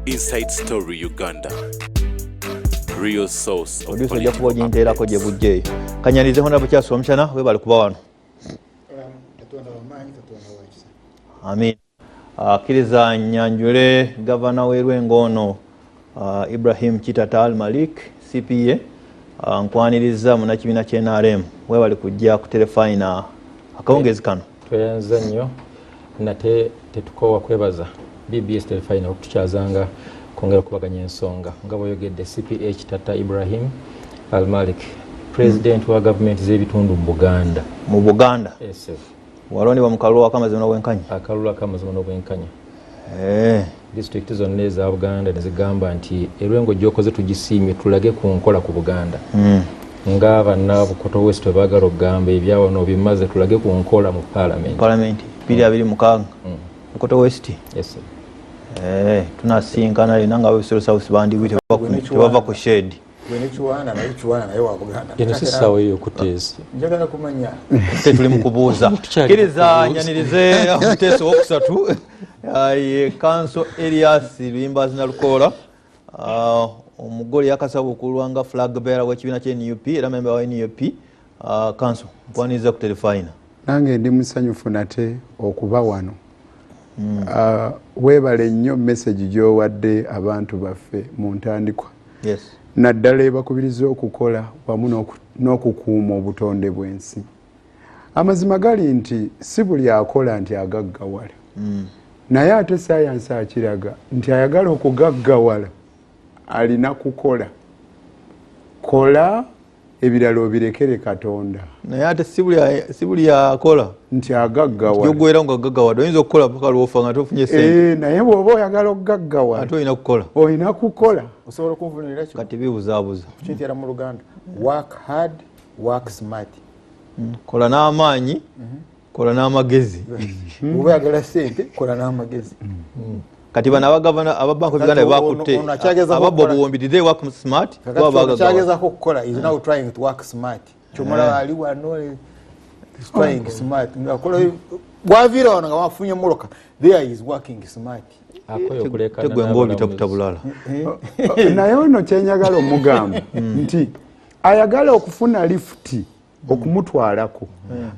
Inside Story Uganda. Real source of Producer ojja kuba political oginteerako gye updates. bujja eyo. Kanyanirize Honorable Charles Rwomushana, webale kuba wano. Katonda wamaanyi, Katonda wakisa. Amin. Akkiriza nyanjule gavana w'e Lwengo ono, Ibrahim Kitata Al Malik CPA. Nkwaniriza munnakibiina kya NRM, webale kujja ku Terefayina akawungeezi kano. Tweyanza nnyo nate, tetukoowa kwebaza BBS Terefayina okutukyazanga kwongera okubaganya ensonga. Nga bweyogedde, CPA Kitata Ibrahim Al Malik, president wa gavumenti z'ebitundu mu Buganda. Mu Buganda. Yes. Walondebwa mu kalulu akamazima n'obwenkanya. Akalulu akamazima n'obwenkanya. Disitulikiti zonna eza Buganda nezigamba nti erwengo gyokoze tugisiimye, tulage ku nkola ku Buganda. Nga banna Bukoto West webaagala okugamba ebyawano bimaze, tulage ku nkola mu Paalamenti. Palamenti 2026, Bukoto West. Yes. Tunasinkana lina nga ab'Ebisolo South bandiwi tebava ku shed. Gwe ne Kiwaana naye, Kiwaana naye wa Buganda. Eno si ssaawa eyo okuteesa. Njagala kumanya. Tetuli mu kubuuza. Tukyali Kkiriza mu kubuuza. nyanirize omuteesa owokusatu, ye Kanso Elias Luyimbazi Nalukoola, omugole yakasaba okulwa nga flag bearer w'ekibiina kya NUP era memba wa NUP. Kanso, nkwaniriza ku Terefayina. Nange ndi musanyufu nate okuba wano. Weebale nnyo message gy'owadde abantu baffe mu ntandikwa, naddala ebakubiriza okukola wamu n'okukuuma obutonde bw'ensi. Amazima gali nti si buli akola nti agaggawala, naye ate sayansi akiraga nti ayagala okugaggawala alina kukola. Kola, ebirala obirekere Katonda. Naye ate si buli akola nti agaggawala. Jogwera nga agaggawadde, oyinza okukola paka lwofa nga tofunye sente. Eh, naye bw'oba oyagala okugaggawala ate olina kukola. Olina kukola. Osobola okunvunulira kino? Kati bibuzaabuza. Kintera mu Luganda: work hard, work smart. Kola n'amaanyi, kola n'amagezi. Bw'oba oyagala sente, kola n'amagezi. Kati bano abagavana aba Bank of Uganda Kati bakutte ono akyagezaako ababba okukola- obuwumbi, did they work smart? Kakati Oba ono baagagawala? kyagezaako okukola is now trying to work smart. Kyomulaba ali wano, is trying smart. Ng'akola- bwaviira wano nga wafunye mmotoka, there is working smart. Akoye okulekana Tegwe ng'obitaputa bulala. Naye ono kyenjagala omugamba nti ayagala okufuna lifuti okumutwalako,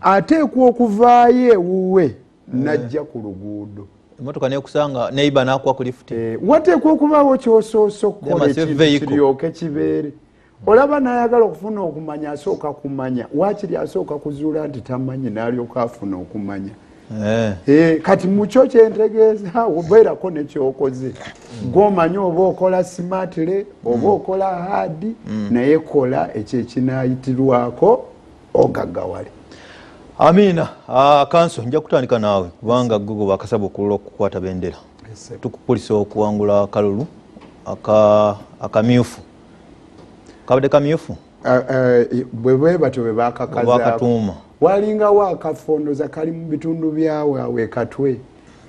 ateekwa okuvaayo ewuwe najja ku luguudo. Emotoka nekusanga neiba nakuwa ku lifuti. Wateekwa okubaawo kyosoose okukola There must be ekintu vehicle. kiryoke kibeere. Olaba n'ayagala okufuna okumanya asooka kumanya, waakiri asooka kuzuula nti tamanyi n'alyoka afuna okumanya. Kati mukyo kyentegeeza, obeerako nekyokoze gwomanyi, oba okola smartly oba okola hard, naye kola ekyo ekinaayitirwako ogaggawale. Amiina. Kanso, nja kutandika naawe kubanga gwe bakasaba okulula okukwata bendera. Tukukulisa okuwangula akalulu akamyufu. Kabadde kamyufu? Bwe bwe batyo bwe bakakazaako. Bakatuuma. Walingawo akafo, ndoza kali mu bitundu byawe Katwe,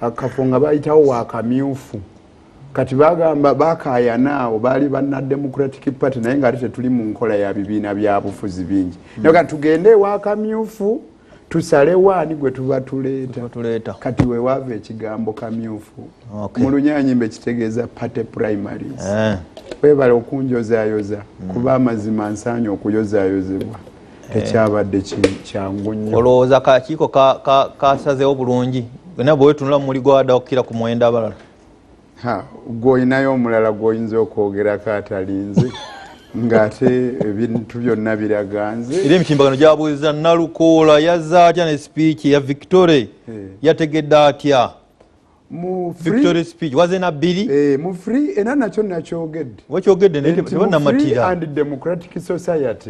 akafo nga bayitawo wakamyufu. Kati bagamba bakayana awo baali banna Democratic Party, naye nga ate tetuli mu nkola ya bibiina bya bufuzi bingi. Naye kati tugende ewakamyufu tusalewo ani gwe tuba tuleeta. Tuleeta. Kati wewaava ekigambo kamyufu. Okay. Mu Lunyanyimbe kitegeeza party primaries. Webale okunjozaayoza, kuba amazima nsaanye okuyozaayozebwa. Tekyabadde kyangu nnyo. Olowooza kakiiko kasazeewo bulungi? Naye bwewetunula mumuli gwawadde okukira ku mwenda abalala. Ha, gw'olinayo omulala gw'oyinza okwogerako atalinze, ng'ate ebintu byonna biraga nze. Era emitimbagano gyabuuziza, Nalukoola yazza atya ne speech ya victory? Yategedde atya Mu free- victory speech waze na bbiri? Mu free era nakyo nakyogedde. Wakyogedde naye Nti mu free tebanamatira. and democratic society,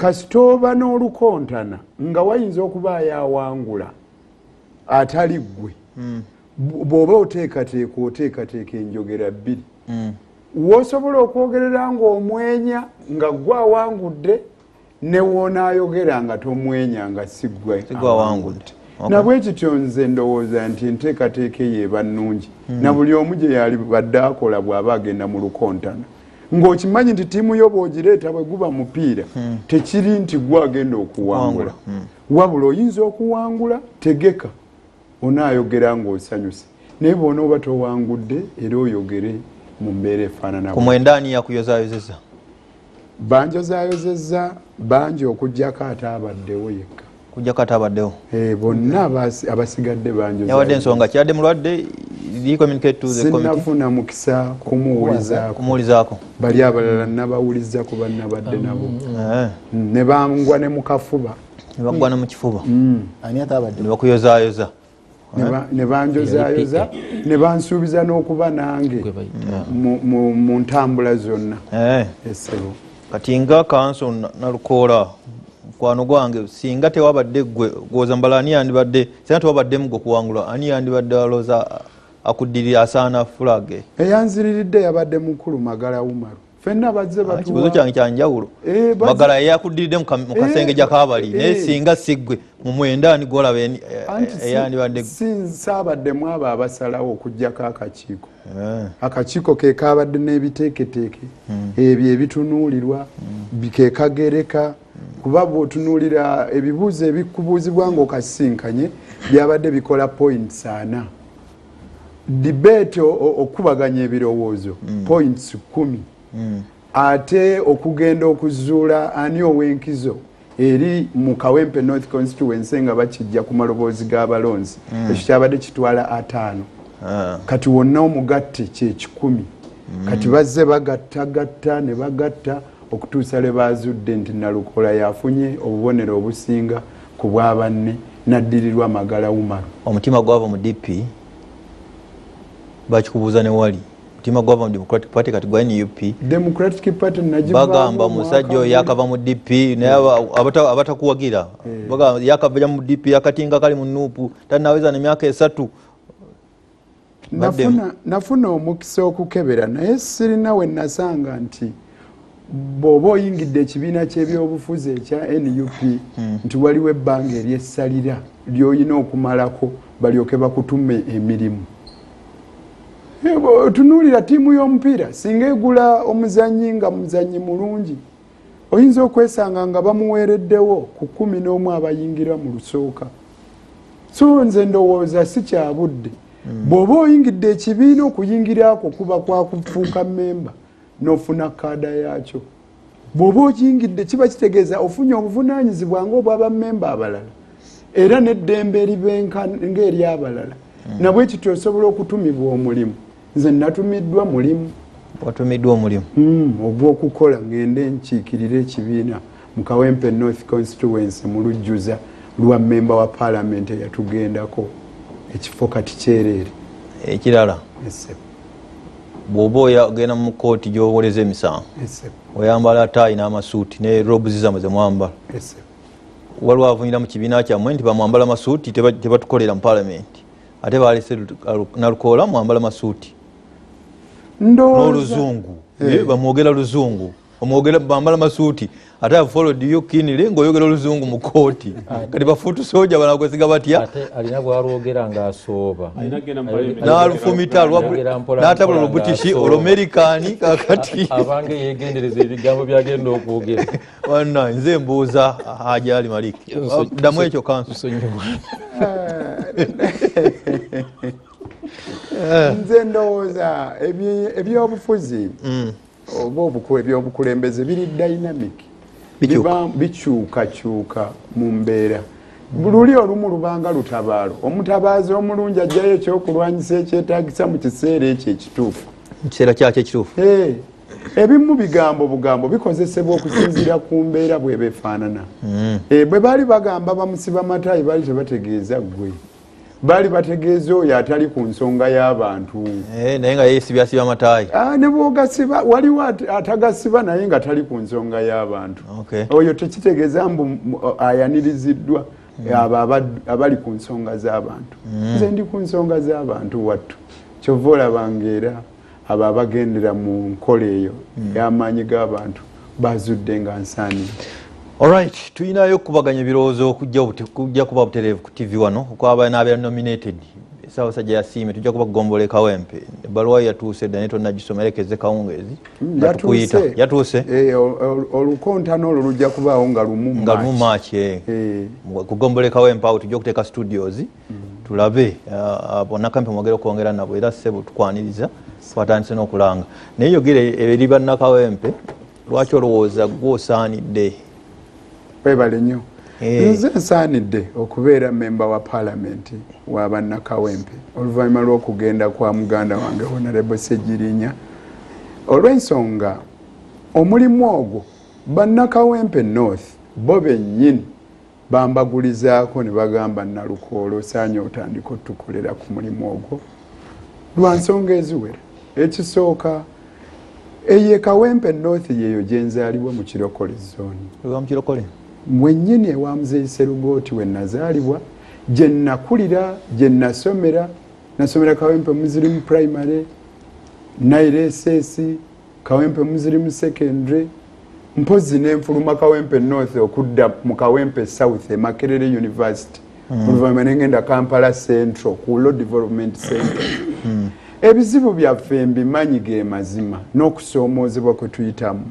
kasita oba n'olukontana nga wayinza okubaayo awangula atali ggwe, bw'oba oteekateeka enjogera bbiri wosobola okwogerera ng'omwenya nga ggwe awangudde, ne woonaayogera nga tomwenya nga si ggwe Si ggwe awangudde. Okay. Nabwe kityo nze ndowooza nti enteekateeka eyo eba nnungi na buli omu gye yali badde akola bw'aba agenda mu lukontana, ng'okimanyi nti ttiimu yo bw'ogireeta, bwe guba mupiira, tekiri nti gwe agenda okuwangula, wabula oyinza okuwangula. Tegeka onaayogera ng'osanyuse. Naye bw'onooba towangudde era oyogere mu mbeera efaanana. Ku mwenda ani yakuyozaayozezza? Banjozaayozezza bangi okuggyako ate abaddewo yekka. Kujjako ate abaddewo? Bonna abasigadde banjozaayozezza. Yabadde ensonga ki? Yabadde mulwadde? Did he communicate to the committee? Sinnafuna mukisa kumuwulizaako. Kumuwulizaako. Bali abalala nabawuliza ku bannabadde nabo. Ne bangwa ne mu kafuba. Ne bagwa ne mu kifuba. Ani ate abadde? Ne bakuyozaayoza. Ne banjozaayoza, ne bansuubiza n'okuba nange mu ntambula zonna. Essebo. Kati nga kanso Nalukoola mukwano gwange, singa tewabadde ggwe gwoza mbala ani yandibadde, singa tewabaddemu gwe kuwangula, ani yandibadde alowooza akuddirira asaana flag? Eyanziriridde yabadde mukulu Magala Umaru. Ffenna bazze batuwa. Ekibuuzo kyange kya njawulo. Magala ye yakuddiridde mu kasengejja k'abali, naye singa si ggwe mu mwenda ani gw'olaba eyandibadde gwe? Si saabaddemu abo abasalawo okuggyako akakiiko. Akakiiko ke kaabadde n'ebiteeketeeke ebyo ebitunuulirwa, ke kagereka. Kuba bw'otunuulira ebibuuzo ebikubuuzibwa ng'okasisinkanye byabadde bikola points 4. Debate okubaganya ebirowoozo points 10. Ate okugenda okuzuula ani ow'enkizo eri mu Kawempe North constituency nga bakijja ku maloboozi g'abalonzi. Ekyo kyabadde kitwala 5. Kati wonna omugatte kye 100. Kati bazze bagattagatta ne bagatta okutuusa lwe baazudde nti Nalukoola yafunye obubonero obusinga ku bwa banne n'addirirwa Magala Umaru. Omutima gwava mu DP bakikubuuza ne wali. Omutima gwava mu Democratic Party kati gwa NUP. Democratic Party nagivaamu Bagamba omwaka omusajja oyo guli. yakava mu DP naye abatakuwagira. Bagamba yakava mu DP akatinga kali mu NUP tannaweza ne myaka 3. Nafuna omukisa okukebera naye sirina we nasanga nti bw'oba oyingidde ekibiina ky'ebyobufuzi ekya NUP nti waliwo ebbanga eryessalira ly'olina okumalako balyoke bakutume emirimu. Otunuulira ttiimu y'omupiira singa egula omuzannyi nga muzannyi mulungi oyinza okwesanga nga bamuweereddewo ku 11 abayingira mu lusooka. So nze ndowooza si kya budde. Bw'oba oyingidde ekibiina okuyingira okwo kuba kwa kufuuka mmemba n'ofuna kaada yaakyo. Bw'oba okiyingidde kiba kitegeeza ofunye obuvunaanyizibwa ng'obwa bammemba abalala era n'eddembe eribenka ng'ery'abalala. Nabwe kityo osobola okutumibwa omulimu. Nze natumiddwa mulimu. Watumiddwa omulimu? Ogw'okukola ngende nkiikirire ekibiina mu Kawempe North constituency mu lujjuza lwa mmemba wa paalamenti eyatugendako ekifo kati kyereere. Ekirala, Ese. bw'oba ogenda mu kkooti gy'owoleza emisango, Ese. oyambala ttaayi n'amasuuti ne robes zammwe ze mwambala. Ese. Waliwo avunyira mu kibiina kyammwe nti bamwambala masuuti tebatukolera mu paalamenti, ate balese Nalukoola mwambala masuuti. Ndowooza. N'oluzungu. Bamwogera luzungu. Bamwogera, bambala masuuti. Ate I've followed you keenly ng'oyogera oluzungu mu kkooti. Kati bafuutu soja banakwesiga batya? Ate alina bw'alwogera ng'asooba. Alina agenda mu parliament. N'alufumita, Ayogera mpola n'atabula mpola olubutishi, ng'asooba. Olumerikaani, kaakati. Abange yeegendereza ebigambo by'agenda okwogera. Wanna, nze mbuuza Haji Ali Malik. Ddamu ekyo kanso. Nsonyiwa. Nze ndowooza ebyobufuzi oba ebyobukulembeze biri dynamic. Bikyuka. Bikyukakyuka mu mbeera. Luli olumu lubanga lutabaalo. Omutabaazi omulungi ajjayo ekyokulwanyisa ekyetaagisa mu kiseera ekyo ekituufu. Mu kiseera kyakyo ekituufu. Ebimu bigambo bugambo bikozesebwa okusinziira ku mbeera bw'eba efaanana. Bwe baali bagamba bamusiba mataayi baali tebategeeza ggwe. Baali bategeeza oyo atali ku nsonga y'abantu. Naye nga yeesibyasiba mataayi. Ne bw'ogasiba, waliwo atagasiba naye nga tali ku nsonga y'abantu. Oyo tekitegeeza mbu ayaniriziddwa abo abali ku nsonga z'abantu. Nze ndi ku nsonga z'abantu wattu. Kyova olaba ng'era abo abagendera mu nkola eyo y'amaanyi g'abantu bazudde nga nsaanira. Alright, tulinayo okukubaganya ebirowoozo okujja kuba butereevu ku TV wano okwaba n'abeera nominated. Ssaabasajja yasiimye, tujja kuba kugombola e Kawempe. Ebbaluwa yatuuse dda naye tonnagisoma, erekeze kawungeezi. Nga tukuyita. Yatuuse. Yatuuse? Olukontana olwo lujja kubaawo nga lumu Nga lumu March. March, Kugombola e Kawempe awo tujja okuteeka studios. Tulabe bannakawempe mwogere okwongera nabo era ssebo tukwaniriza twatandise n'okulanga. Naye yogere eri bannakawempe lwaki olowooza gw'osaanidde? Webale nnyo. Nze nsaanidde okubeera memba wa paalamenti wa bannakawempe oluvannyuma lw'okugenda kwa muganda wange Honorable Ssegirinya, olw'ensonga omulimu ogwo bannakawempe North bo bennyini bambagulizaako ne bagamba Nalukoola osaanye otandika otukolera ku mulimu ogwo lwa nsonga eziwera. Ekisooka, eyo Kawempe North yeeyo gye nzaalibwa mu Kirokole zone. Ewa mu Kirokole? Mwennyini ewa Muzeeyi Serugooti we nazaalibwa, gye nakulira, gye nasomera. Nasomera Kawempe Muslim Primary, Naire SS, Kawempe Muslim Secondary, mpozi nenfuluma Kawempe North okudda mu Kawempe South e Makerere University. Oluvannyuma ne ngenda Kampala Central ku Law Development Center. Ebizibu byaffe mbimanyi ge mazima n'okusoomoozebwa kwe tuyitamu.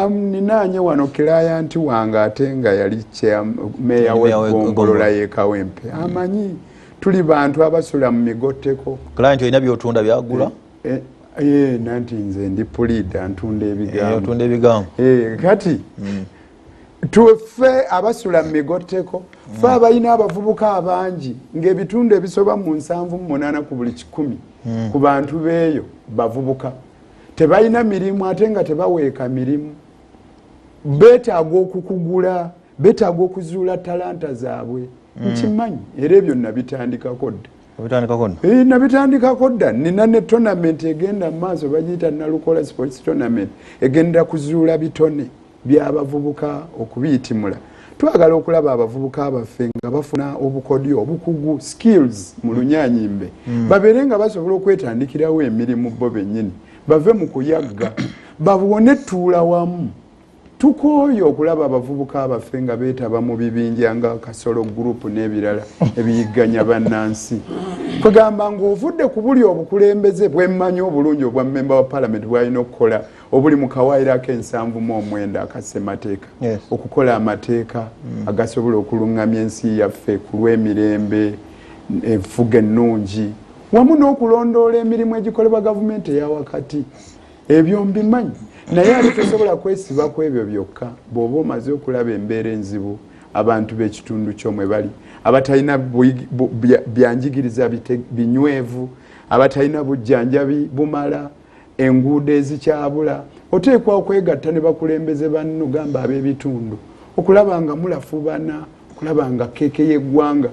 Ninaanye wano client wange ate nga yali meeya w'eggombolola y'e Kawempe. Amanyi tuli bantu abasula mu migotteko. Client olina by'otunda byagula? Nanti nze ndi puliida ntunda ebigambo. Otunda ebigambo. Kati tufe abasula mu migotteko, ffe abalina abavubuka abangi ng'ebitundu ebisoba mu 78 ku buli 100 ku bantu beeyo bavubuka. Tebalina mirimu ate nga tebaweeka mirimu. Beetaaga okukugula, beetaaga okuzuula talanta zaabwe. Nkimanyi era ebyo nabitandikako dda. Obitandikako dda? Nabitandikako dda. Nina ne tournament egenda mu maaso bagiyita Nalukoola Sports Tournament, egenda kuzuula bitone by'abavubuka okubiyitimula. Twagala okulaba abavubuka baffe nga bafuna obukodyo, obukugu, skills mu Lunyanyimbe. Babeere nga basobola okwetandikirawo emirimu bo bennyini, bave mu kuyagga, babone tuula wamu. Tukooye okulaba abavubuka baffe nga beetaba mu bibinja nga Kasolo Group n'ebirala ebiyigganya bannansi. Kugamba ng'ovudde ku buli obukulembeze bwemmanyi obulungi obwa memba wa paalamenti bw'alina okukola obuli mu kawaayiro ak'ensanvu mu 9 aka ssemateeka, okukola amateeka agasobola okuluŋŋamya ensi yaffe ku lw'emirembe, enfuga ennungi, wamu n'okulondoola emirimu egikolebwa gavumenti eya wakati. Ebyo mbimanyi, naye ate tosobola kwesiba ku ebyo byokka bw'oba omaze okulaba embeera enzibu abantu b'ekitundu kyomwe bali, abatalina byanjigiriza binywevu, abatalina bujjanjabi bumala, enguudo ezikyabula. Oteekwa okwegatta ne bakulembeze banno, gamba ab'ebitundu, okulaba nga mulafubana okulaba nga keeke y'eggwanga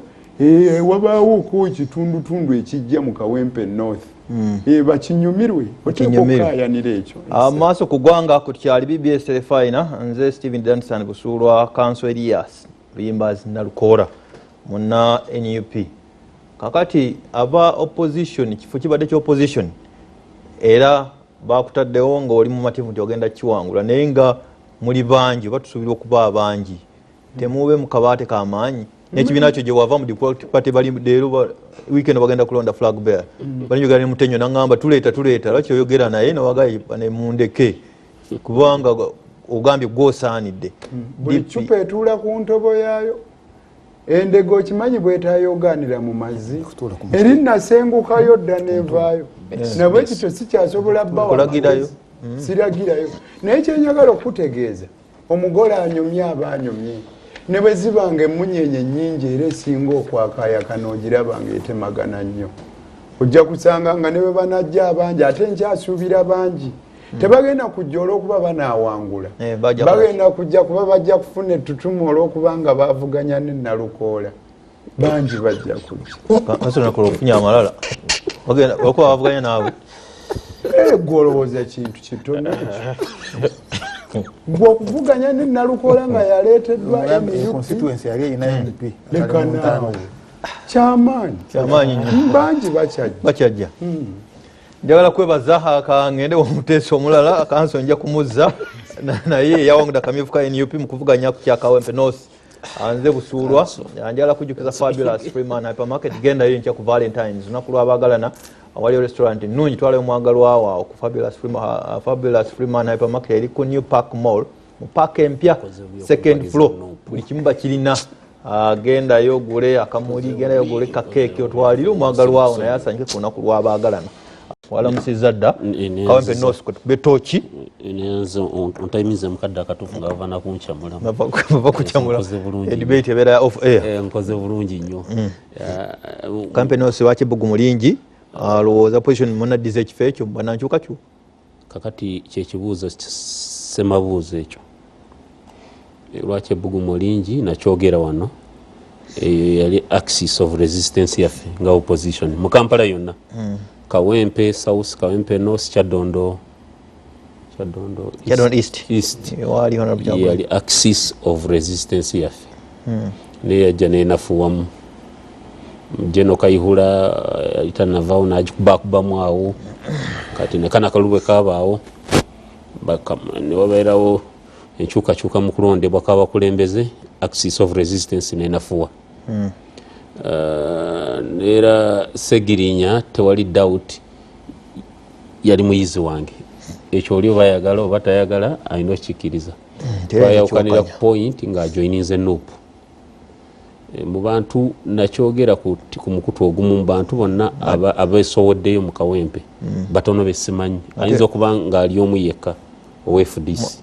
wabaawoko ekitundutundu ekijja mu Kawempe North. Bakinyumirwe, oteekwa okukaayanira ekyo. Amaaso ku ggwanga ku kyali BBS Terefayina. Nze Stephen Danson Busuulwa, Kanso Elias Luyimbazi Nalukoola munna NUP. Kakati aba opposition, kifo kibadde kya opposition era bakutaddewo ng'oli mumativu nti ogenda kiwangula, naye nga muli bangi oba tusuubira okuba abangi, temuube mu kabaate k'amaanyi n'ekibiina kyo gye wava mu Democratic Party bali leero weekend bagenda kulonda flag bearer. Balinjogera ne Mutenyo naŋŋamba tuleeta tuleeta, lwaki oyogera naye nowagaye mundeke kubanga ogambye gwosaanidde. Buli cupa etuula ku ntobo yaayo. Endege okimanyi bwetayogaanira mu mazzi, eri nasengukayo dda nevaayo, nabwe kityo sikyasobola bbawa siragirayo. Naye kyenjagala okutegeeza, omugole anyumye aba anyumye ne bwe zibanga emunyenye nnyingi, era esinga okwakayakana ogiraba nga etemagana nnyo. Ojja kusanga nga ne bwe banajja abangi, ate nkyasuubira bangi, tebagenda kujja olw'okuba banaawangula, bagenda kujja kuba bajja kufuna ettutumu olw'okuba nga bavuganya ne Nalukoola. Bangi bajja kujja. Ofunye amalala olwokuba bavuganya naawe. Gwe olowooza kintu kitono ekyo gwe okuvuganya ne Nalukoola nga yaleeteddwa? Leka naawe, kyamaanyi. Bangi bakyajja. Bakyajja. Njagala kwebaza, kangende omuteesa omulala kanso nja kumuzza, naye yawangudde akamyufu ka NUP mu kuvuganya ku kya Kawempe North. Nze Busuulwa, njagala kujjukiza Fabulous Freeman Hypermarket, gendayo enkya ku Valentines, lunaku lw'abaagalana, awaliyo restaurant nnungi, twalayo omwagalwa waawo ku Fabulous Freeman Hypermarket eri ku New Park Mall, mu park empya, second floor. Buli kimu bakirina. Gendayo ogule akamuli, gendayo ogule kakeeki otwalire omwagalwawo naye asanyuke ku lunaku lw'abaagalana. Walamusizza dda Kawempe North kwe tooki. Nze ontayimize mukadde akatuufu nga bava nakunkyamula. Bava kukyamula. Debate ebeera off air. Nkoze bulungi nnyo. Kawempe North lwaki ebbugumu lingi? Lowooza position munaddiza ekifo ekyo bannankyukakyuka. Kakati kyekibuuzo semabuuzo ekyo. Lwaki ebbugumu lingi nakyogera wano. Eyo yali axis of resistance yaffe nga opposition mu Kampala yonna. Kawempe South, Kawempe North, Kyadondo East. Yali axis of resistance yaffe. Naye yajja nenafuwamu. Jeno Kayihura itanavaawo n'agikubakubamu awo. Kati ne kana kalubwe kaabaawo. Ne wabeerawo enkyukakyuka mu kulondebwa kw'abakulembeze, axis of resistance nenafuwa. Era Segirinya tewali doubt yali muyizi wange. Ekyo oli oba ayagala oba tayagala alina okukikkiriza. Twayawukanira ku point ng'ajoininze NUP. Mu bantu nakyogera ku mukutu ogumu mu bantu bonna abeesowoddeyo mu Kawempe batono be simanyi. Ayinza okuba ng'ali omu yekka owa FDC.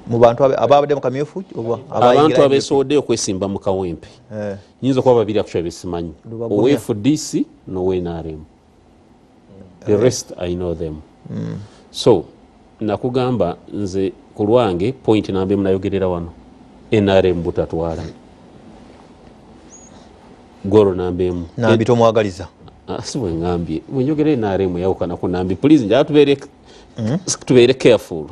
Mu bantu ababadde mu kamyufu oba abantu abeesowoddeyo okwesimba mu Kawempe nyinza okuba babiri actually besimanyi, owa FDC n'owa NRM. The rest I know them. So nakugamba nze ku lwange point namba emu nayogerera wano NRM butatwala golo namba emu. Nambi tomwagaliza. Si bwe ngambye bwe njogera NRM yawukana ku nambi. Please njagala tubeere careful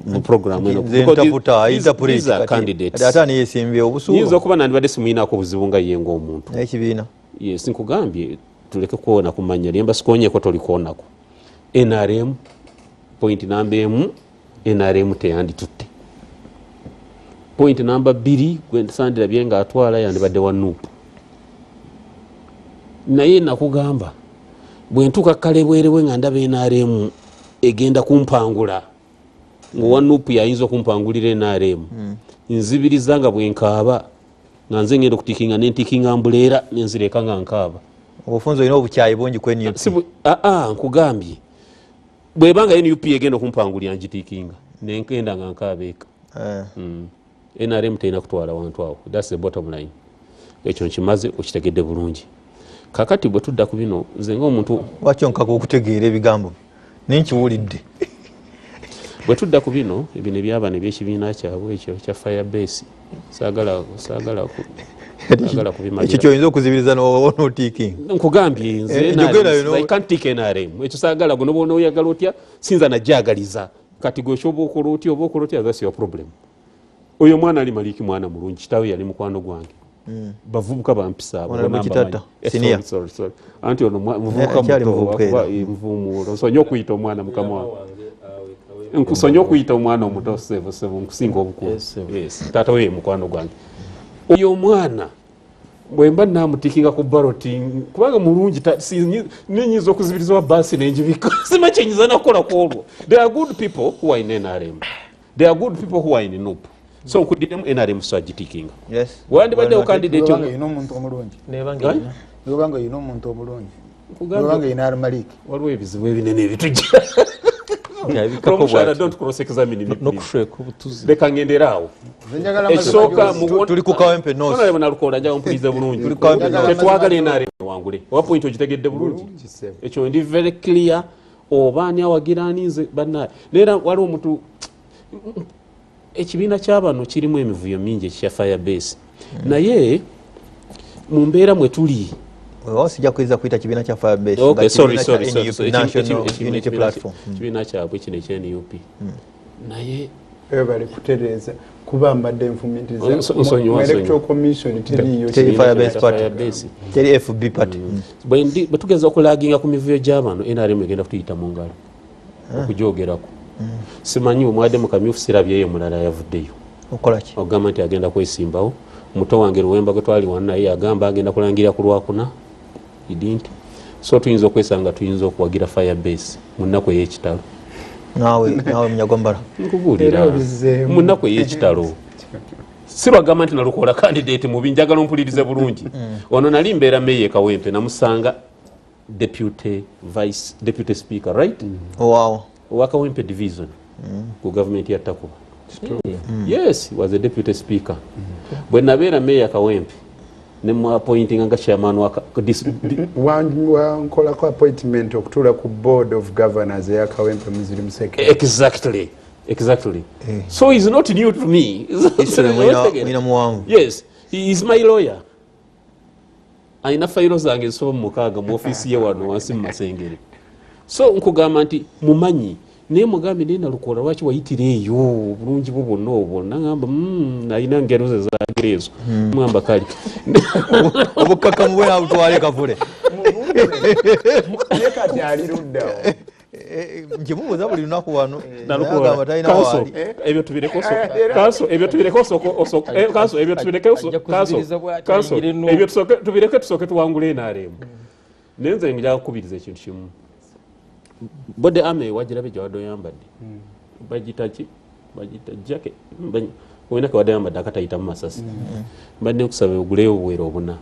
mu program eno. These are candidates. Ate niyesimbye obusuulu. Nyinza okuba nandibadde simuyinaako obuzibu nga ye ng'omuntu. Ekibiina. Yes, nkugambye tuleke kuwona kumanya lyemba sikonyeeko tolikoonako. NRM point namba emu, NRM teyanditutte. Point namba 2 gwe sandirabye ng'atwala yandibadde wa NUP. Naye nakugamba bwe ntuuka kalebwerewe nga ndaba NRM egenda kumpangula, ng'owa NUP yayinza okumpangulira NRM. Nzibiriza nga bwe nkaaba nga nze ngenda okutikinga nentikinga mbuleera nenzireka nga nkaaba. Obufunze olina obukyayi bungi ku NUP. Nkugambye bwebanga NUP egenda okumpangulira ngitikinga nenkenda nga nkaaba eka. NRM terina kutwala wantu awo. That's the bottom line. Ekyo nkimaze okitegedde bulungi. Kakati bwe tudda ku bino nze ng'omuntu lwaki onkaka okutegeera ebigambo nenkiwulidde. Bwe tudda ku bino ebino ebyabano ebyekibiina kyabwe ekyo kya Firebase saagala kubimalira. Ekyo kyoyinza okuzibiriza n'otiikinga. Nkugambye nze I can't take NRM. Ekyo saagala gwe noba oyagala otya sinza najjagaliza. Kati gwe kyoba okola otya oba okola otya that's your problem. Oyo mwana ali Maliki mwana mulungi, kitaawe yali mukwano gwange. Bavubuka bampisa abo. Anti ono muvubuka muto nvumuulo. Nsonyi okuyita omwana mukama wange. Nkusonyi okuyita omwana omuto sebo nkusinga obukulu. Yes, taata we mukwano gwange. Oyo omwana bwe mba namutikinga ku ballot kubanga mulungi ninyinza okuzibiriza wa baasi nenjibika. Sima kyenyinza nakukola ku olwo. There are good people who are in NRM. There are good people who are in NUP. So nkuddiremu NRM swagitikinga. Yes. Wandibaddewo candidate olina omuntu omulungi. Nebanga olina omuntu omulungi. Nebanga olina Almaliki. Waliwo ebizibu ebinene ebitujja. Don't cross examine me. N'okushweka obutuzi. Leka ngendera awo. Ekisooka tuli ku Kawempe North. Honorable Nalukola njagala mpulirize bulungi. Tetwagala NRM wangule. Owa point ogitegedde bulungi. Ekyo ndi very clear. Oba ani awagira ani nze bannaye. Naye waliwo omuntu ekibiina ky'abano kirimu emivuyo mingi ekya Firebase. Naye mu mbeera mwe tuli sijja kuyinza kuyita kibiina kya Firebase. Okay, sorry. National Unity Platform. Kibiina kyabwe kino ekya NUP. Naye bali kutereeza kuba mbadde nfumiitiriza mu Electoral Commission teriiyo teri Firebase Party, teri FB Party. Bwe tugeza okulaginga ku mivuyo gy'abano NRM egenda kutuyita mu ngalo okugyogerako. Simanyi omwadde mu kamyufu sirabyeyo mulala yavuddeyo. Okola ki? Ogamba nti agenda kwesimbawo. Muto wange Luwemba gwe twali wano naye agamba agenda kulangira ku Lwakuna. He didn't. So tuyinza okwesanga tuyinza okuwagira Firebase mu nnaku ey'ekitalo. Naawe Munyagombala. Nkubuulira mu nnaku ey'ekitalo. Sirwagamba nti Nalukoola candidate mubi, njagala ompulirize bulungi. Ono nali mbeera meeya Kawempe, namusanga deputy vice deputy speaker, right? Wow. Owa Kawempe division ku government ya Takuba. Yes, he was a deputy speaker. Bwe nabeera meeya Kawempe ne mu appointing nga chairman wa wankolako appointment okutuula ku board of governors eya Kawempe Muslim Secretary. Exactly. Exactly. So he's not new to me. Yes, he is my lawyer. Alina fayiro zange zisoba mu 6 mu ofiisi ye wano wansi mu Masengere. So nkugamba nti mumanyi, naye mugambe naye Nalukoola lwaki wayitira eyo obulungi bwo bwonna obwo? Nagamba alina ngero ze zagira ezo. Mugamba kale obukkakkamu bwe nabutwale kavule. Naye kati ali luddawo. Nkimubuuza buli lunaku wano. Nalukoola kanso ebyo tubireke kanso ebyo tubireke kanso ebyo tubireke kanso ebyo tubireke tusooke tuwangule NRM. Naye nze njagala kukubiriza ekintu kimu. Bode ame wagirabe gye oyambadde bagita ki? Bagita jacket. Olina ke wadde oyambadde akatayitamu masasi. Mbadde nkusaba oguleyo obuwero obuna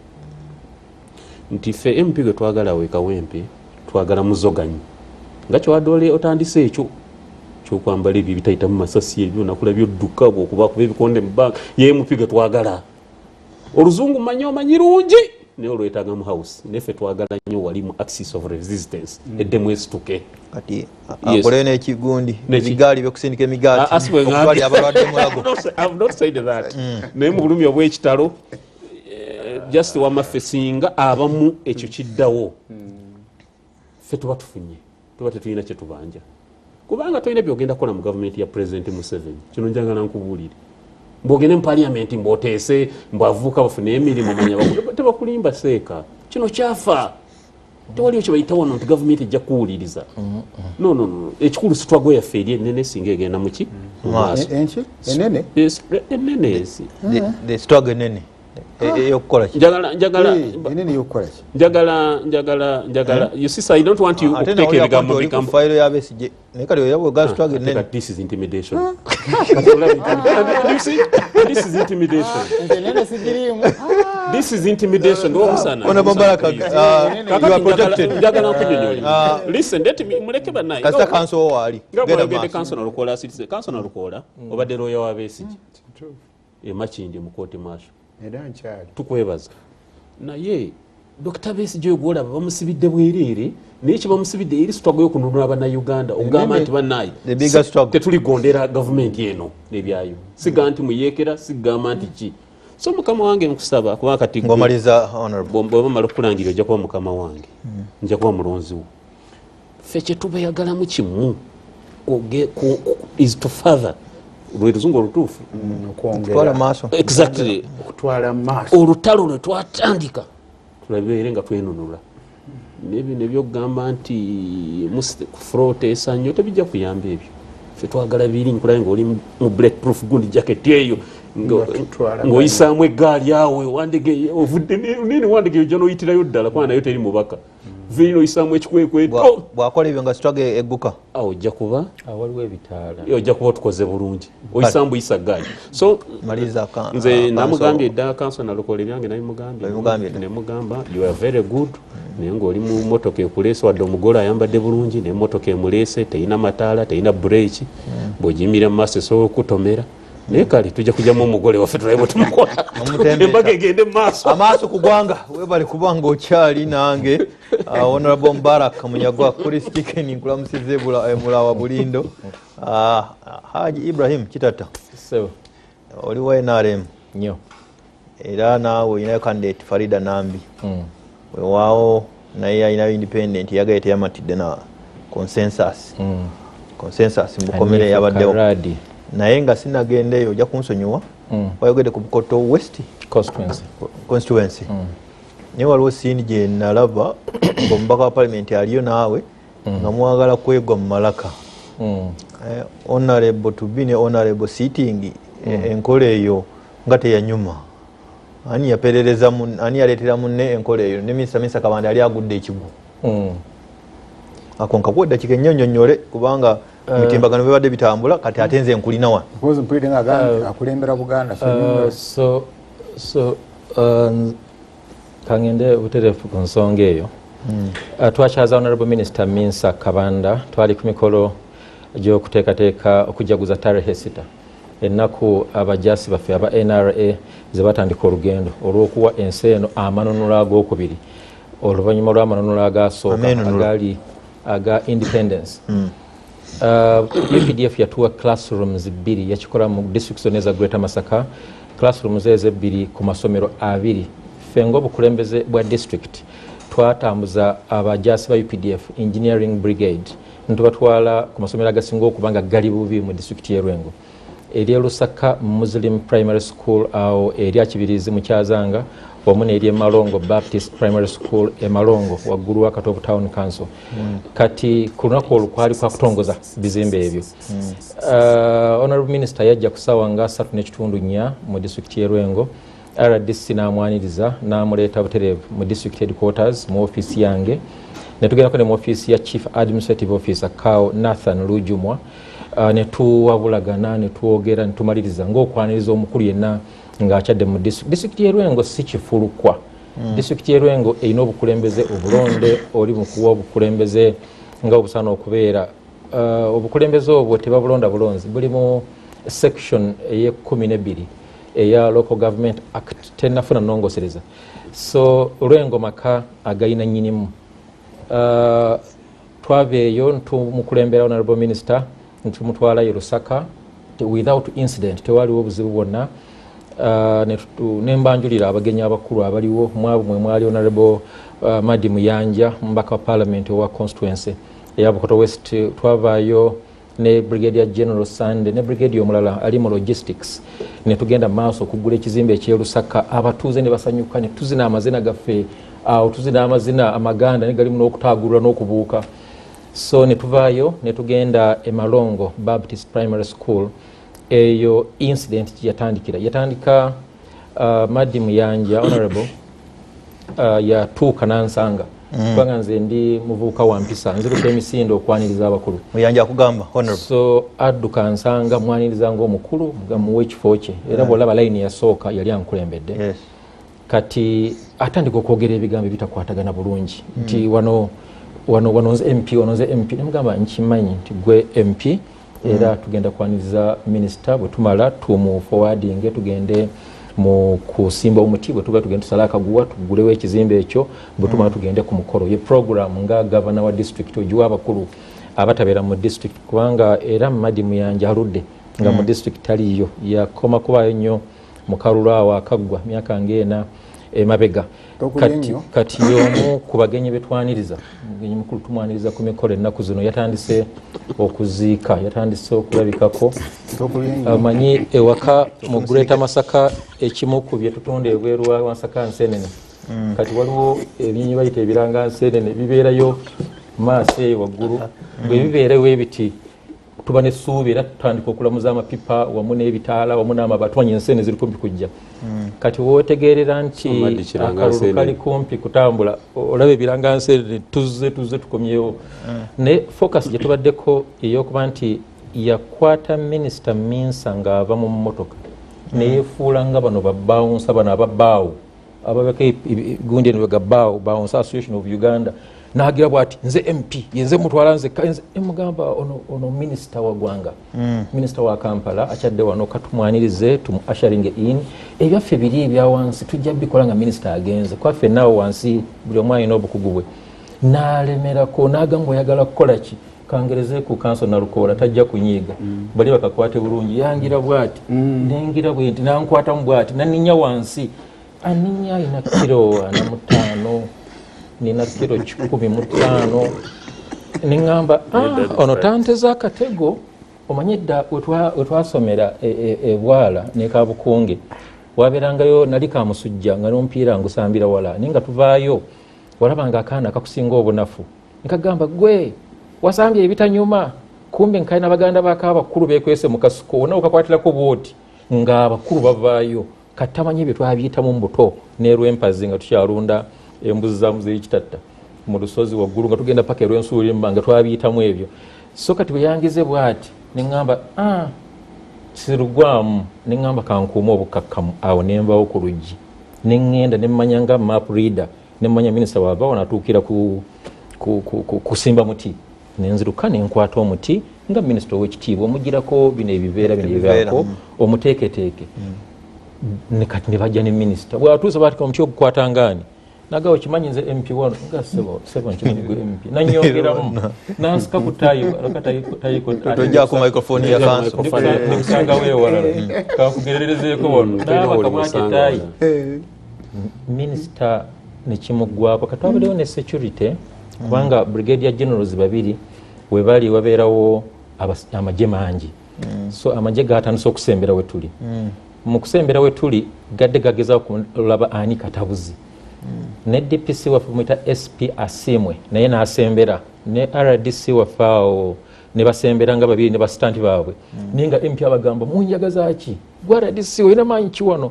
nti ffe MP gwe twagala we Kawempe twagala muzoganyi nga kyewadde otandise ekyo kyokwambala ebyo ebitayitamu masasi ebyo nakulabye odduka bw'okuba kuba ebikonde mu banka ye MP gwe twagala. Oluzungu manyi omanyi lungi naye olwetaaga mu house, neffe twagala nnyo wali mu axis of resistance eddemu esituke. Kati akoleyo n'ekigundi ebigaali byokusindika emigaati okutwalira abalwadde Mulago. I've not said that. Naye mu bulumi obw'ekitalo just wamaffe singa abamu ekyo kiddawo ffe tuba tufunye, tuba tetulina kye tubanja, kubanga tolina byogenda kukola mu gavumenti ya President Museveni. Kino njagala nkubuulire, mbwogende mu parliament mbwoteese mbwavuuka bafune emirimu manya tebakulimba seeka. Kino kyafa, tewaliyo kye bayita wano nti gavumenti ejja kuwuliriza. No, no, no. Ekikulu struggle yaffe eri ennene singa egenda muki mu maaso. Enene? Ennene. The struggle enene eyokukola ki? Njagala enene eyokukola ki? Njagala you see, sir, I don't want you okuteeka ebigambo bigambo fayiro ya Besigye. Naye kati oyaba oga struggle enene. This is intimidation. You see, this is intimidation. Enene sigirimu. This is intimidation. Honorable Mbaraka, you are protected. Njagala nkunyonyola. Listen, let me muleke bannaye. Kasita kanso waali. Genda maaso. Kanso Nalukoola citizen. Kanso Nalukoola obadde lawyer wa Besigye. Makindye mu kooti maaso. Era nkyali. Tukwebaza. Naye Dr. Besigye gw'olaba bamusibidde bwereere, naye kye bamusibidde eri struggle y'okununula Bannayuganda okugamba nti bannaye tetuligondera gavumenti eno n'ebyayo. Sigamba nti muyeekera, sigamba nti ki. So mukama wange nkusaba kuba kati ng'omaliza honorable. Bw'oba mala okukulangira ojja kuba mukama wange, nja kuba mulonzi wo. Ffe kye tubayagalamu kimu is to further lwe luzungu olutuufu okutwala maaso. Exactly. Okutwala maaso. Olutalo lwe twatandika tulabeere nga twenunula. N'ebino ebyokugamba nti furoteesa nnyo tebijja kuyamba ebyo. Ffe twagala biri nkulabe ng'oli mu bulletproof gundi jacket eyo ng'oyisaamu eggaali awo wandege ovudde nini wandege ojja n'oyitirayo ddala kuba nayo teri mubaka. Vino oyisaamu ekikwekweto. Bw'akola ebyo nga struggle egguka. Awo ojja kuba waliwo ebitaala. Ojja kuba otukoze bulungi. Oyisaamu buyisa ggaali. So nze namugambye dda Kanso Nalukoola ebyange nabimugambye. Ne mugamba you are very good. Naye ng'oli mu mmotoka ekuleese wadde omugole ayambadde bulungi naye emmotoka emuleese terina mataala terina bureeki bw'ogiyimirira mu maaso esobola okukutomera. Naye kale tujja kujjamu omugole waffe tulabe bwe tumukola embaga egende mu maaso. Amaaso ku ggwanga. Webale kuba ng'okyali nange Honorable Mbaraka Munyagwa Chris Chicken nkulamusize Mulawa Bulindo. Haji Ibrahim Kitata oli wa NRM nnyo era naawe olinayo candidate Farida Nambi. Weewaawo naye alinayo independent yagaye teyamatidde na consensus. Consensus mukomere yabaddewo. Naye nga sinagendeyo ojja kunsonyiwa wayogedde ku Bukoto West constituency. Naye waliwo siini gye nalaba ng'omubaka wa palamenti aliyo naawe nga mwagala kwegwa mu malaka. Honorable to be ne honorable sitting enkola eyo nga teyanyuma. Ani yaperereza ani yaleetera munne enkola eyo ne Minisita Kabanda yali agudde ekigwo. Ako nkakuwa eddakiika ennyonnyonnyole kubanga Mitimbagano bibadde bitambula kati ate nze nkulina wa. Because mpulire nga agambye akulembera Buganda. So kangende butereevu ku nsonga eyo. Twakyaza Honorable Minister Minsa Kabanda, twali ku mikolo gy'okuteekateeka okujaguza tarehe 6, ennaku abajasi baffe aba NRA ze batandika olugendo olw'okuwa ensi eno amanunula ag'okubiri oluvannyuma lw'amanunula agasooka agali aga independence. UPDF yatuwa classrooms 2, yakikola mu district zonna eza Greater Masaka, classrooms ezo 2 ku masomero 2. Ffe ng'obukulembeze bwa district twatambuza abajasi ba UPDF Engineering Brigade ntubatwala ku masomero agasinga okuba nga gali bubi mu district y'e Lwengo, eri Lusaka Muslim Primary School awo eri Akibirizi mu Kyazanga, wamu n'eri Malongo Baptist Primary School e Malongo waggulu wa Katovu Town Council. Kati ku lunaku olwo kwali kwa kutongoza bizimbe ebyo. Honorable Minister yajja ku ssaawa nga 3:45 mu district y'e Lwengo. RDC n'amwaniriza n'amuleeta butereevu mu district headquarters mu ofiisi yange, ne tugendako ne mu ofiisi ya Chief Administrative Officer Kao Nathan Lujumwa, ne tuwabulagana ne twogera ne tumaliriza ng'okwaniriza omukulu yenna ng'akyadde mu district. District y'e Lwengo si kifulukwa. District y'e Lwengo erina obukulembeze obulonde, oli mu kuwa obukulembeze nga obusaana okubeera. Obukulembeze obwo tebabulonda bulonzi, buli mu section ey'e12 eya Local Government Act, tennafuna nnongosereza. So Lwengo maka agayina nnyinimu. Twava eyo ntumukulembera Honorable Minister ntumutwala e Lusaka without incident, tewaliwo obuzibu bwonna. Nembanjulira abagenyi abakulu abaliwo, mwabo mwe mwali Honorable Madi Muyanja, mubaka wa Parliament owa constituency eya Bukoto West. Twavaayo ne Brigadier General Sande ne Brigadier omulala ali mu logistics, ne tugenda maaso okugula ekizimbe eky'e Lusaka. Abatuuze ne basanyuka, ne tuzina amazina gaffe awo, tuzina amazina amaganda ne galimu n'okutaagulula n'okubuuka. So ne tuvaayo ne tugenda e Malongo Baptist Primary School. Eyo incident yatandikira, yatandika Madi Muyanja Honorable yatuuka n'ansanga, kubanga nze ndi muvubuka wa mpisa, nziruka emisinde okwaniriza abakulu. Muyanja akugamba Honorable. So adduka nsanga, mwaniriza ng'omukulu, muwe ekifo kye, era bw'olaba layini yasooka yali ankulembedde. Kati atandika okwogera ebigambo ebitakwatagana bulungi nti wano wano wano nze MP, wano nze MP. Nemugamba nkimanyi nti gwe MP, era tugenda kwaniriza minisita, bwe tumala tumu forwardinge tugende mu kusimba omuti, bwe tuba tugende tusale akaguwa tugulewo ekizimbe ekyo, bwe tumala tugende ku mukolo. Ye program nga gavana wa district ogiwa abakulu abatabeera mu district, kubanga era Madi Muyanja aludde nga mu district taliiyo, yakoma kubaayo nnyo mu kalulu awo akaggwa myaka ng'ena emabega. Kati y'omu ku bagenyi betwaniriza, omugenyi mukulu tumwaniriza ku mikolo ennaku zino. Yatandise okuziika, yatandise okulabikako. Amanyi ewaka mu Greater Masaka ekimu ku bye tutunda ebweru wa Masaka nsenene. Kati waliwo ebinyonyi bayita ebiranga nsenene, bibeerayo maaso eyo waggulu. Bwe bibeerayo ebiti tuba n'essuubi, era tutandika okulamuza amapipa wamu n'ebitaala wamu n'amabaati, tumanya ensenene ziri kumpi kujja. Kati wootegeerera nti akalulu kali kumpi kutambula, olaba ebiranga nsenene tuzze tukomyewo. Naye focus gye tubaddeko ey'okuba nti yakwata Minisita Minsa ng'ava mu mmotoka, neyefuula nga bano babawunsa, bano ababbaawo ababeko gundi eno gabbaawo, Bouncer Association of Uganda, n'agira bw'ati nze MP, yenze mutwala nze emugamba ono minisita wa ggwanga, minisita wa Kampala akyadde wano, katumwanirize tumu ushering in. Ebyaffe biri ebya wansi tujja bikola nga minisita agenze, kwaffe naawe wansi buli omu alina obukugu bwe. N'alemerako n'agamba oyagala kukola ki, kangereze ku kanso Nalukoola tajja kunyiiga, bali bakakwate bulungi. Yangira bw'ati nengira bwe nti nankwatamu bw'ati nanninya wansi, anninya alina kiro 45, nina kiro 105. Neŋŋamba ono tanteze akatego. Omanye dda wetwasomera ebwala ne Kabukunge wabeerangayo nali kamusujja nga n'omupiira ngusambira wala, naye nga tuvaayo walabanga akaana akakusinga obunafu, nkagamba gwe wasambye ebitanyuma, kumbe nkalina baganda baako abakulu beekwese mu kasuko, wonna okakwatirako bwoti ng'abakulu bavaayo. Katamanyi ebyo twabiyitamu mu buto n'erwempazi nga tukyalunda embuzi za Muzeeyi Kitatta mu lusozi waggulu, nga tugenda paka erwensuulimba nga twabiyitamu ebyo. So kati bwe yangize bw'ati ne ŋŋamba sirugwamu, ne ŋŋamba kankuume obukakkamu awo, ne nvawo ku luggi ne ŋŋenda ne mmanya nga map reader, ne mmanya minisita waava wano atuukira kusimba muti, ne nziruka ne nkwata omuti nga minisita ow'ekitiibwa omugirako bino ebiveera bino ebivaako omuteeketeeke. Ne kati ne bajja ne minisita bwatuuse batika omuti ogukwata ngaani, nagawo kimanyi nze MP wano nga sebo sebo nkimanyi gwe MP, nanyongeramu nansika ku tayi. Tojjako microphone ya kanso. Ndikusangawo ewalala kankugererezeeko wano naabaka bwati etayi minisita nekimuggwako. Kati wabaddewo ne security kubanga brigadier generals babiri webali wabeerawo amagye mangi. So amagye gatandise okusembera wetuli. Mu kusembera wetuli gadde gagezaho kulaba ani katabuzi. Ne DPC waffe muyita SP Asiimwe naye n'asembera ne RDC waffe awo ne basembera nga babiri ne basitanti baabwe. Naye nga MP abagamba munjagaza ki, gwe RDC olina maanyi ki wano?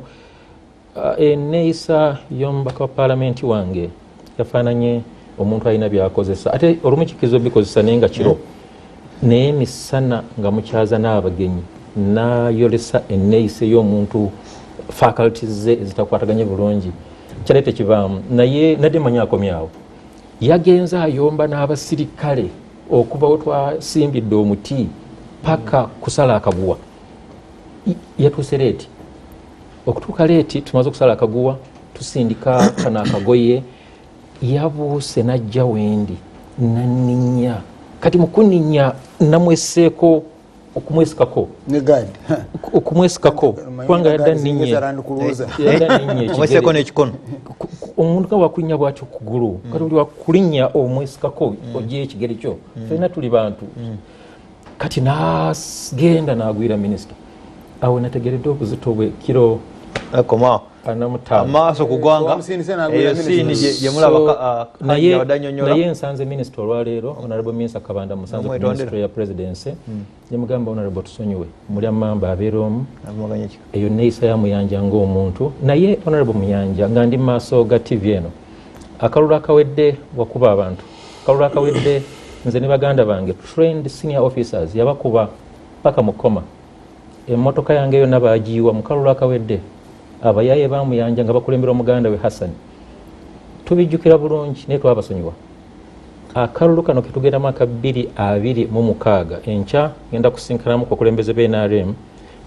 Eneeyisa y'omubaka wa paalamenti wange yafaananye omuntu alina byakozesa, ate olumu kikkiriza obikozesa naye nga kiro, naye misana nga mukyaza n'abagenyi nayolesa eneeyisa ey'omuntu faculties ze ezitakwataganye bulungi kyali tekivaamu. Naye nadde manyi akomyawo yagenze ayomba n'abasirikale okuva we twasimbidde omuti paka kusala akaguwa. Yatuuse late. Okutuuka late tumaze okusala akaguwa, tusindika kano akagoye, yabuuse najja wendi naninya. Kati mukuninya namweseeko okumwesikako ne guard okumwesikako kubanga yadda ninye yadda ninye omweseeko n'ekikono. Omuntu nga wakulinnya bwati okugulu, kati oli wakulinnya omwesikako ogyeyo ekigere kyo, fenna tuli bantu. Kati nagenda nagwira minisita awo nategeredde obuzito bwe kiro Komawo 45. Amaaso ku ggwanga. Wamusindise n'agwira Eyo minisita. siini gye mulaba Naye abadde annyonnyola. Naye nsanze minisita olwaleero, honorable minister Kabanda, musanze ku Omwetondera. ministry ya presidency, nemugamba, "Honorable, tusonyiwe, muli amamba abeera omu." Avumaganya ekika. Eyo neeyisa ya Muyanja ng'omuntu. Naye honorable Muyanja, nga ndi mu maaso ga TV eno, akalulu akawedde wakuba abantu, akalulu akawedde nze ne baganda bange trained senior officers yabakuba paka mu koma. Emmotoka yange yonna bagiyiwa mu kalulu akawedde. Abayaye bamuyanja nga bakulembera omuganda we Hassan, tubijjukira bulungi, naye twabasonyiwa. Akalulu kano ketugendamu aka 2026, enkya ngenda kusinkanamu ku bakulembeze b'NRM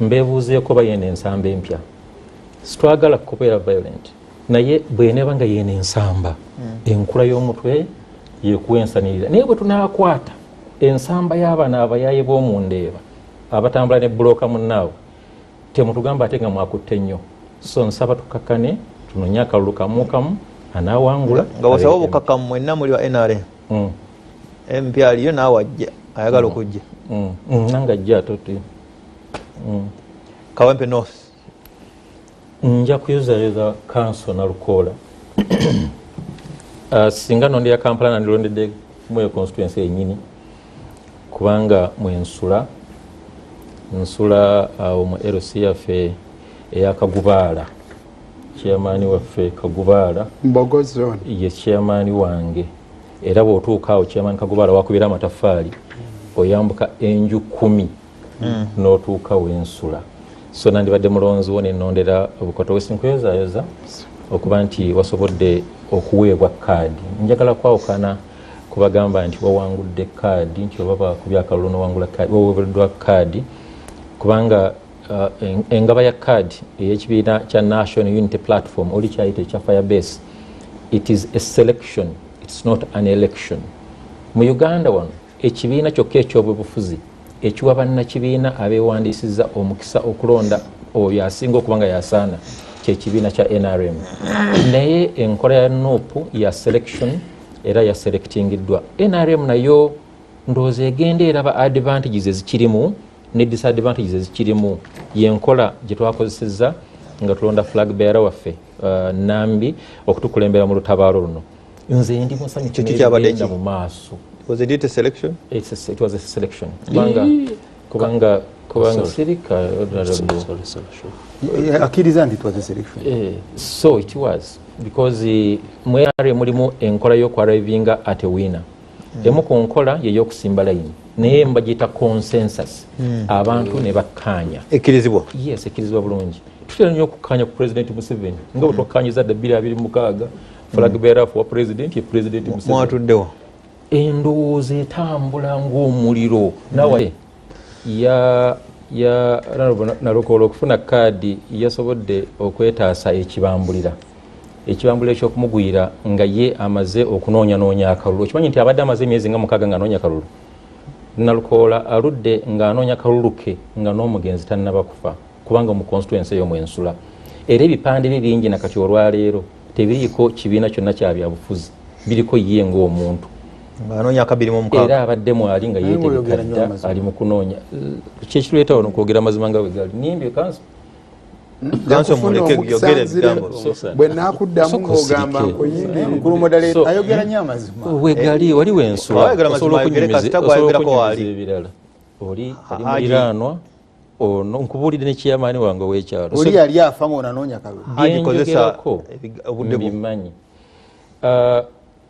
mbeebuuzeeko bayenda ensamba empya. Sitwagala kubeera violent, naye bweneeba nga yena ensamba enkula y'omutwe yekuwa ensanirira. Naye bwe tunaakwata ensamba y'abano abayaye b'omundeeba abatambula ne bulooka munnaabwe, temutugamba ate nga mwakutte nnyo. So nsaba tukakane, tunonye akalulu kamu kamu anaawangula. Nga bwosaba obukakamu, mwenna muli wa NRM. MP aliyo naawe ajja ayagala okujja. Nange ajja toti. Kawempe North. Nja kuyozayoza kanso Nalukoola. Singa nondera Kampala nandilondedde mweyo constituency yenyini kubanga mwensula nsula awo mu LC yaffe eyakagubaala, chairman waffe Kagubaala. Mbogo zone. Ye chairman wange, era bw'otuuka awo chairman Kagubaala wakubira amataffaali, oyambuka enju 10 n'otuuka wensula. So nandibadde mulonzi wo nenondera Bukoto West. Nkuyozayoza okuba nti wasobodde okuweebwa kaadi. Njagala kwawukana kubagamba nti wawangudde kaadi, nti oba bakubya akalulu nowangula kaadi, waweereddwa kaadi, kubanga engaba ya kaadi ey'ekibiina kya National Unity Platform, oli kyayita ekya Firebase, it is a selection, it's not an election. Mu Uganda wano ekibiina kyokka ekyobwebufuzi ekiwa bannakibiina abeewandiisiza omukisa okulonda oyo asinga okuba nga yasaana kyekibiina kya NRM. Naye enkola ya NUP ya selection, era yaselectingiddwa. NRM nayo ndowooza egenda eraba advantages ezikirimu ne disadvantages ezikirimu. Yenkola gye twakozesezza nga tulonda flag bearer waffe Nambi okutukulembera mu lutabaalo luno. Nze ndi musanyufu Kiki kyabadde n'ebigenda ki? mu maaso. Was it a selection? It was a selection kubanga Sorry. sirika honorable. Sorry, sorry, sure. Akkiriza nti it was a selection. So it was because mu NRM mulimu enkola y'okuarrivinga at a winner. Emu ku nkola yeyokusimba layini, naye mbagiyita consensus, abantu ne bakkaanya. Ekkirizibwa? Yes, ekkirizibwa bulungi. Tutera nnyo okukkaanya ku President Museveni nga bwe twakkaanyiza dda 2026, flag bearer wa president ye President Museveni. Mwatuddewo. Endowooza etambula ng'omuliro. Nawe ya Nalukoola okufuna kaadi yasobodde okwetaasa ekibambulira. Ekibambulira ekyokumugwira nga ye amaze okunoonyanoonya akalulu. Okimanyi nti abadde amaze emyezi nga 6 ng'anoonya akalulu. Nalukoola aludde ng'anoonya akalulu ke nga n'omugenzi tannaba kufa, kubanga mu constituency eyo mwensula. Era ebipande bye bingi na kati olwaleero tebiriiko kibiina kyonna kya byabufuzi, biriko ye ng'omuntu. Ng'anoonya akabiri mu mukaaga. Era abadde mwali nga yeetegeka dda ali mu kunoonya. Ki ekiruleeta wano kwogera amazima nga bwe gali? Nnimbye kanso. Kanso muleke yogere ebigambo. Bwe naakuddamu ng'ogamba nkuyingiridde. Ayogera nnyo amazima. We gali wali wensula. Osobola okunyumiza ebirala. Oli ali muliraanwa ono nkubuulidde ne chairman wange ow'ekyalo. Oli yali afa ng'onanoonya kalulu. Byenjogerako mbimanyi.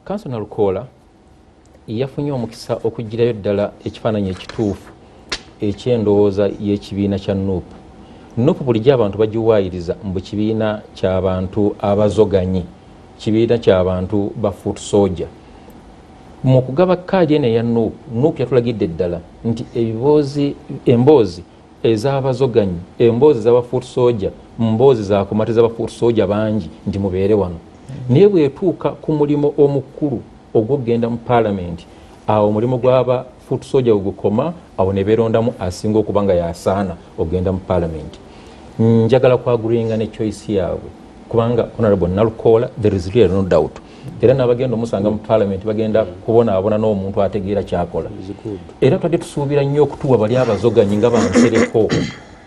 Kanso Nalukoola yafunye omukisa okugirayo ddala ekifaananyi ekituufu eky'endowooza y'ekibiina kya NUP. NUP bulijjo abantu bagiwaayiriza mbu kibiina ky'abantu abazoganyi, kibiina ky'abantu ba foot soldier. Mu kugaba kaadi eno eya NUP, NUP yatulagidde ddala nti emboozi ez'abazoganyi, emboozi z'aba foot soldier, mboozi zakumatiza ba foot soldier bangi nti mubeere wano. Naye bw'etuuka ku mulimu omukulu ogw'okugenda mu paalamenti, awo omulimu gw'aba foot soldier ogukoma, awo ne beerondamu asinga okuba nga yasaana okugenda mu paalamenti. Njagala kwaguringa ne choice yaabwe, kubanga Honorable Nalukoola there is really no doubt. Era n'abagenda omusanga mu paalamenti bagenda kubonaabona n'omuntu ategeera ky'akola. Era twadde tusuubira nnyo okutuwa bali abazoganyi nga bansereko,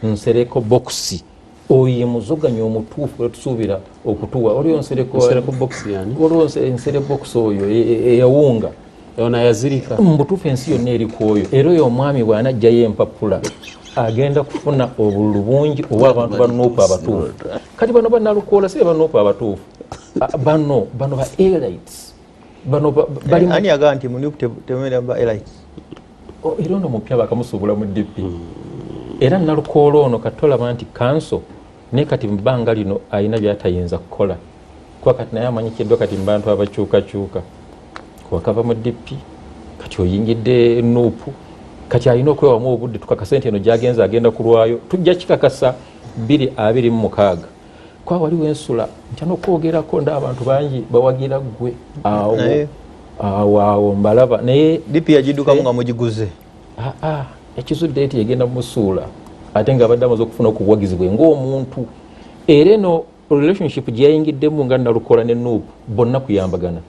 nsereko bokisi. Oyo ye muzoganyi omutuufu era tusuubira okutuwa. Waliwo nsereko, Nsereko bokisi yani? Waliwo nsere bokisi oyo eyawunga. Ono yazirika. Mu butuufu ensi yonna eri ku oyo. Era oyo omwami bw'anajjayo empapula agenda kufuna obululu bungi obw'abantu ba NUP abatuufu. Kati bano ba Nalukoola si be ba NUP abatuufu. Bano ba elites. Bano bali mu Ani yagamba nti mu NUP temubeera ba elites? Era ono mupya bakamusuubula mu DP. Era Nalukoola ono kati tolaba nti kanso naye kati mu bbanga lino alina by'atayinza kukola. Kuba kati naye amanyikiddwa kati mu bantu abakyukakyuka. Wakava mu DP, kati oyingidde NUP, kati alina okwewamu obudde tukakase nti eno gy'agenze agenda kulwayo. Tujja kikakasa 2026. Kwa waliwo ensula ntya n'okwogerako nda abantu bangi bawagira ggwe awo. Awo, awo mbalaba. Naye DP yagiddukamu nga mugiguze. Ekizudde nti egenda mumusuula ate ng'abadde amaze okufuna okubuwagizi bwe ng'omuntu. Era eno relationship gye yayingiddemu nga Nalukoola ne NUP bonna kuyambagana.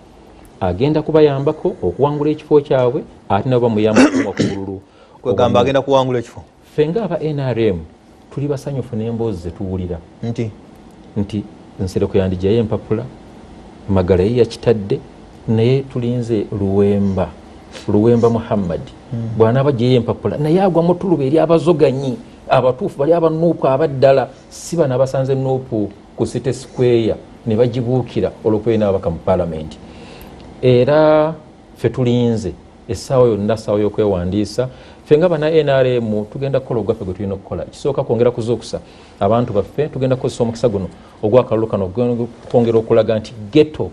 Agenda kubayambako okuwangula ekifo kyabwe ate nabo bamuyamba okumuwa ku bululu. Kwegamba agenda kuwangula ekifo. Ffe ng'aba NRM tuli basanyufu n'emboozi ze tuwulira. Nti? Nti Nsereko yandiggyayo empapula, Magala ye yakitadde, naye tulinze Luwemba, Luwemba Muhammad. Bw'anaaba aggyayo empapula naye agwa mu ttuluba eri abazoganyi abatuufu bali aba NUP abaddala, si bano abasanze NUP ku City Square ne bagibuukira olw'okubeera n'ababaka mu paalamenti. Era ffe tulinze essaawa yonna, ssaawa y'okwewandiisa. Ffe nga bana NRM tugenda kukola ogwaffe gwe tulina okukola. Ekisooka kwongera kuzuukusa abantu baffe, tugenda kukozesa omukisa guno ogw'akalulu kano kwongera okulaga nti ghetto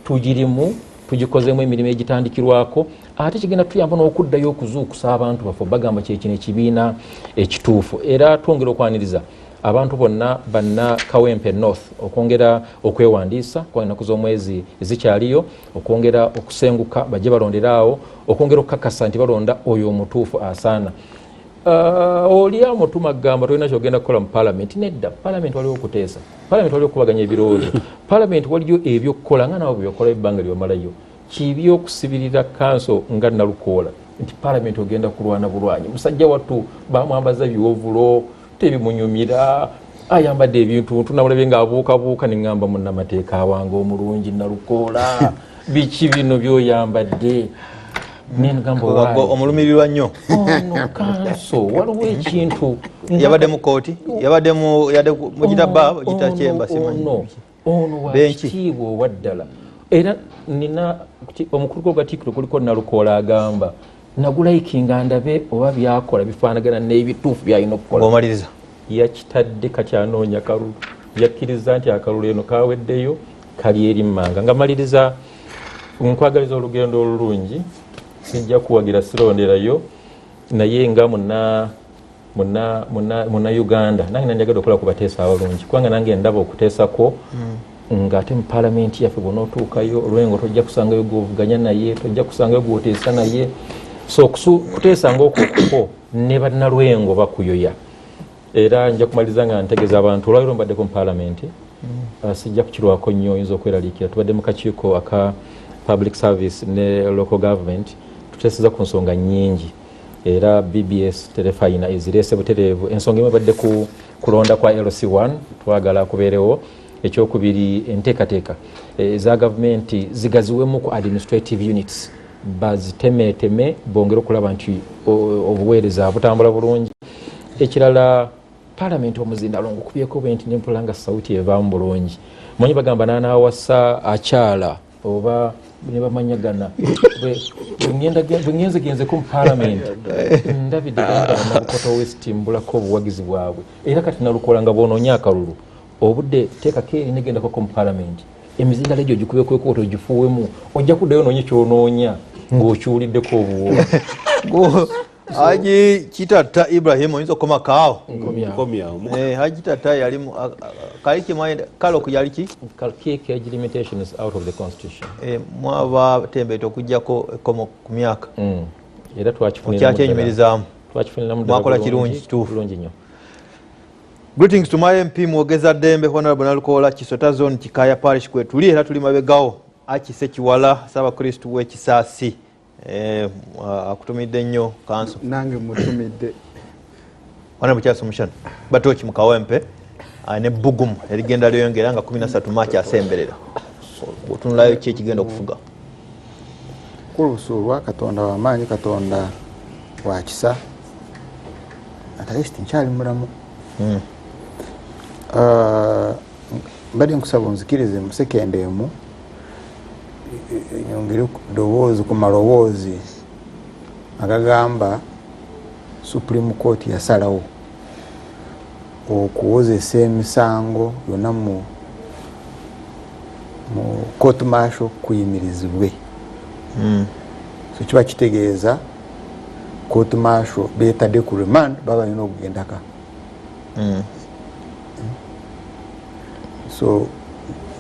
tugirimu, tugikozeemu emirimu egitandikirwako, ate kigenda tuyamba n'okuddayo okuzuukusa abantu baffe bagamba kye kino ekibiina ekituufu. Era twongera okwaniriza abantu bonna banna Kawempe North okwongera okwewandiisa kuba ennaku z'omwezi zikyaliyo, okwongera okusenguka bajje balondere awo, okwongera okukakasa nti balonda oyo omutuufu asaana. Oli amutuma gamba tolina kyogenda kukola mu paalamenti. Nedda, paalamenti waliwo okuteesa, paalamenti waliwo okukubaganya ebirowoozo, paalamenti waliyo ebyokukola nga naawe byokola ebbanga lyomalayo. Kibi okusibirira kanso nga Nalukoola nti paalamenti ogenda kulwana bulwanyi. Musajja wattu bamwambaza biwovulo tebimunyumira, ayambadde ebintu tunamulabye ng'abuukabuuka ne ŋŋamba munnamateeka wange omulungi Nalukoola, biki bino by'oyambadde? Nengamba Gwe omulumirirwa nnyo. Ono kanso waliwo ekintu. Yabadde mu kkooti, yabadde mu, yadde ku, mugita bar, mugita chamber, simanyi. Ono wa Benki. kitiibwa owa ddala. Era nina omukulu gw'ogatikkiro kuliko Nalukoola agamba nagulayikinga ndabe oba byakola bifaanagana n'ebituufu byalina okukola. Ng'omaliriza yakitadde kati anoonya kalulu, yakkiriza nti akalulu eno kaweddeyo kali eri mmanga. Nga maliriza nkwagaliza olugendo olulungi, sijja kuwagira sironderayo, naye nga munna Uganda nange nandyagadde okukola ku bateesa abalungi, kubanga nange ndaba okuteesako ng'ate mu paalamenti yaffe bw'onootuukayo olwengo tojja kusangayo gw'ovuganya naye, tojja kusangayo gw'oteesa naye. So kuteesa ng'okwo okwo ne bannalwengo bakuyoya. Era nja kumaliriza nga ntegeeza abantu olwaleero mbaddeko mu paalamenti, sijja kukirwako nnyo, oyinza okweraliikira. Tubadde mu kakiiko aka public service ne local government, tuteeseza ku nsonga nnyingi, era BBS terefayina ezireese butereevu. Ensonga emu ebadde ku kulonda kwa LC1, twagala kubeerewo. Ekyokubiri, enteekateeka eza gavumenti zigaziwemu ku administrative units, bazitemeeteme bongere okulaba nti obuweereza butambula bulungi. Ekirala, paalamenti omuzindalo ngukubyeko bwe nti nempula nga sawuti evaamu bulungi. Manyi bagamba n'anaawasa akyala oba ne bamanyagana. Bwe ngenze genzeko mu paalamenti ndabidde Nabukoto West mbulako obuwagizi bwabwe. Era kati Nalukola nga bw'onoonya akalulu obudde teekako eri negendakoko mu paalamenti, emizindalo egyo ogikubekweko ogifuuwemu, ojja kuddayo onoonye kyonoonya ng'okiwuliddeko obuwo. Haji Kitatta Ibrahim, oyinza okukomako awo? Nkomyawo. Haji Kitatta yali kali kimwayenda kaloku yali ki? Kick age limitations out of the constitution. Mwaba tembeeta okugjako ekkomo ku myaka. Era twakifuniramu. Okyakyenyumirizaamu? Twakifuniramu ddala. Mwakola bulungi, kirungi, kituufu. Bulungi nnyo. Greetings to my MP Mwogeza Dembe, Honorable Nalukoola, Kisota Zone, Kikaya Parish kwe tuli, era tuli mabegawo. Akise Kiwala, Ssaabakristu w'Ekisaasi, akutumidde nnyo kanso. Nange mutumidde. Honorable Charles Omushana Batoki mu Kawempe ne bbugumu erigenda lyeyongera nga 13 Maaki asemberera, otunulayo ki ekigenda okufuga? Kulusuulwa Katonda wamaanyi, Katonda wa kisa, at least nkyali mulamu. Mbadde nkusaba onzikirize mu sekende emu nyongere ku ddoboozi ku maloboozi agagamba Supreme Court yasalawo okuwozesa emisango yonna mu court martial kuyimirizibwe. So kiba kitegeeza court martial betadde ku remand baba balina okugendaka. So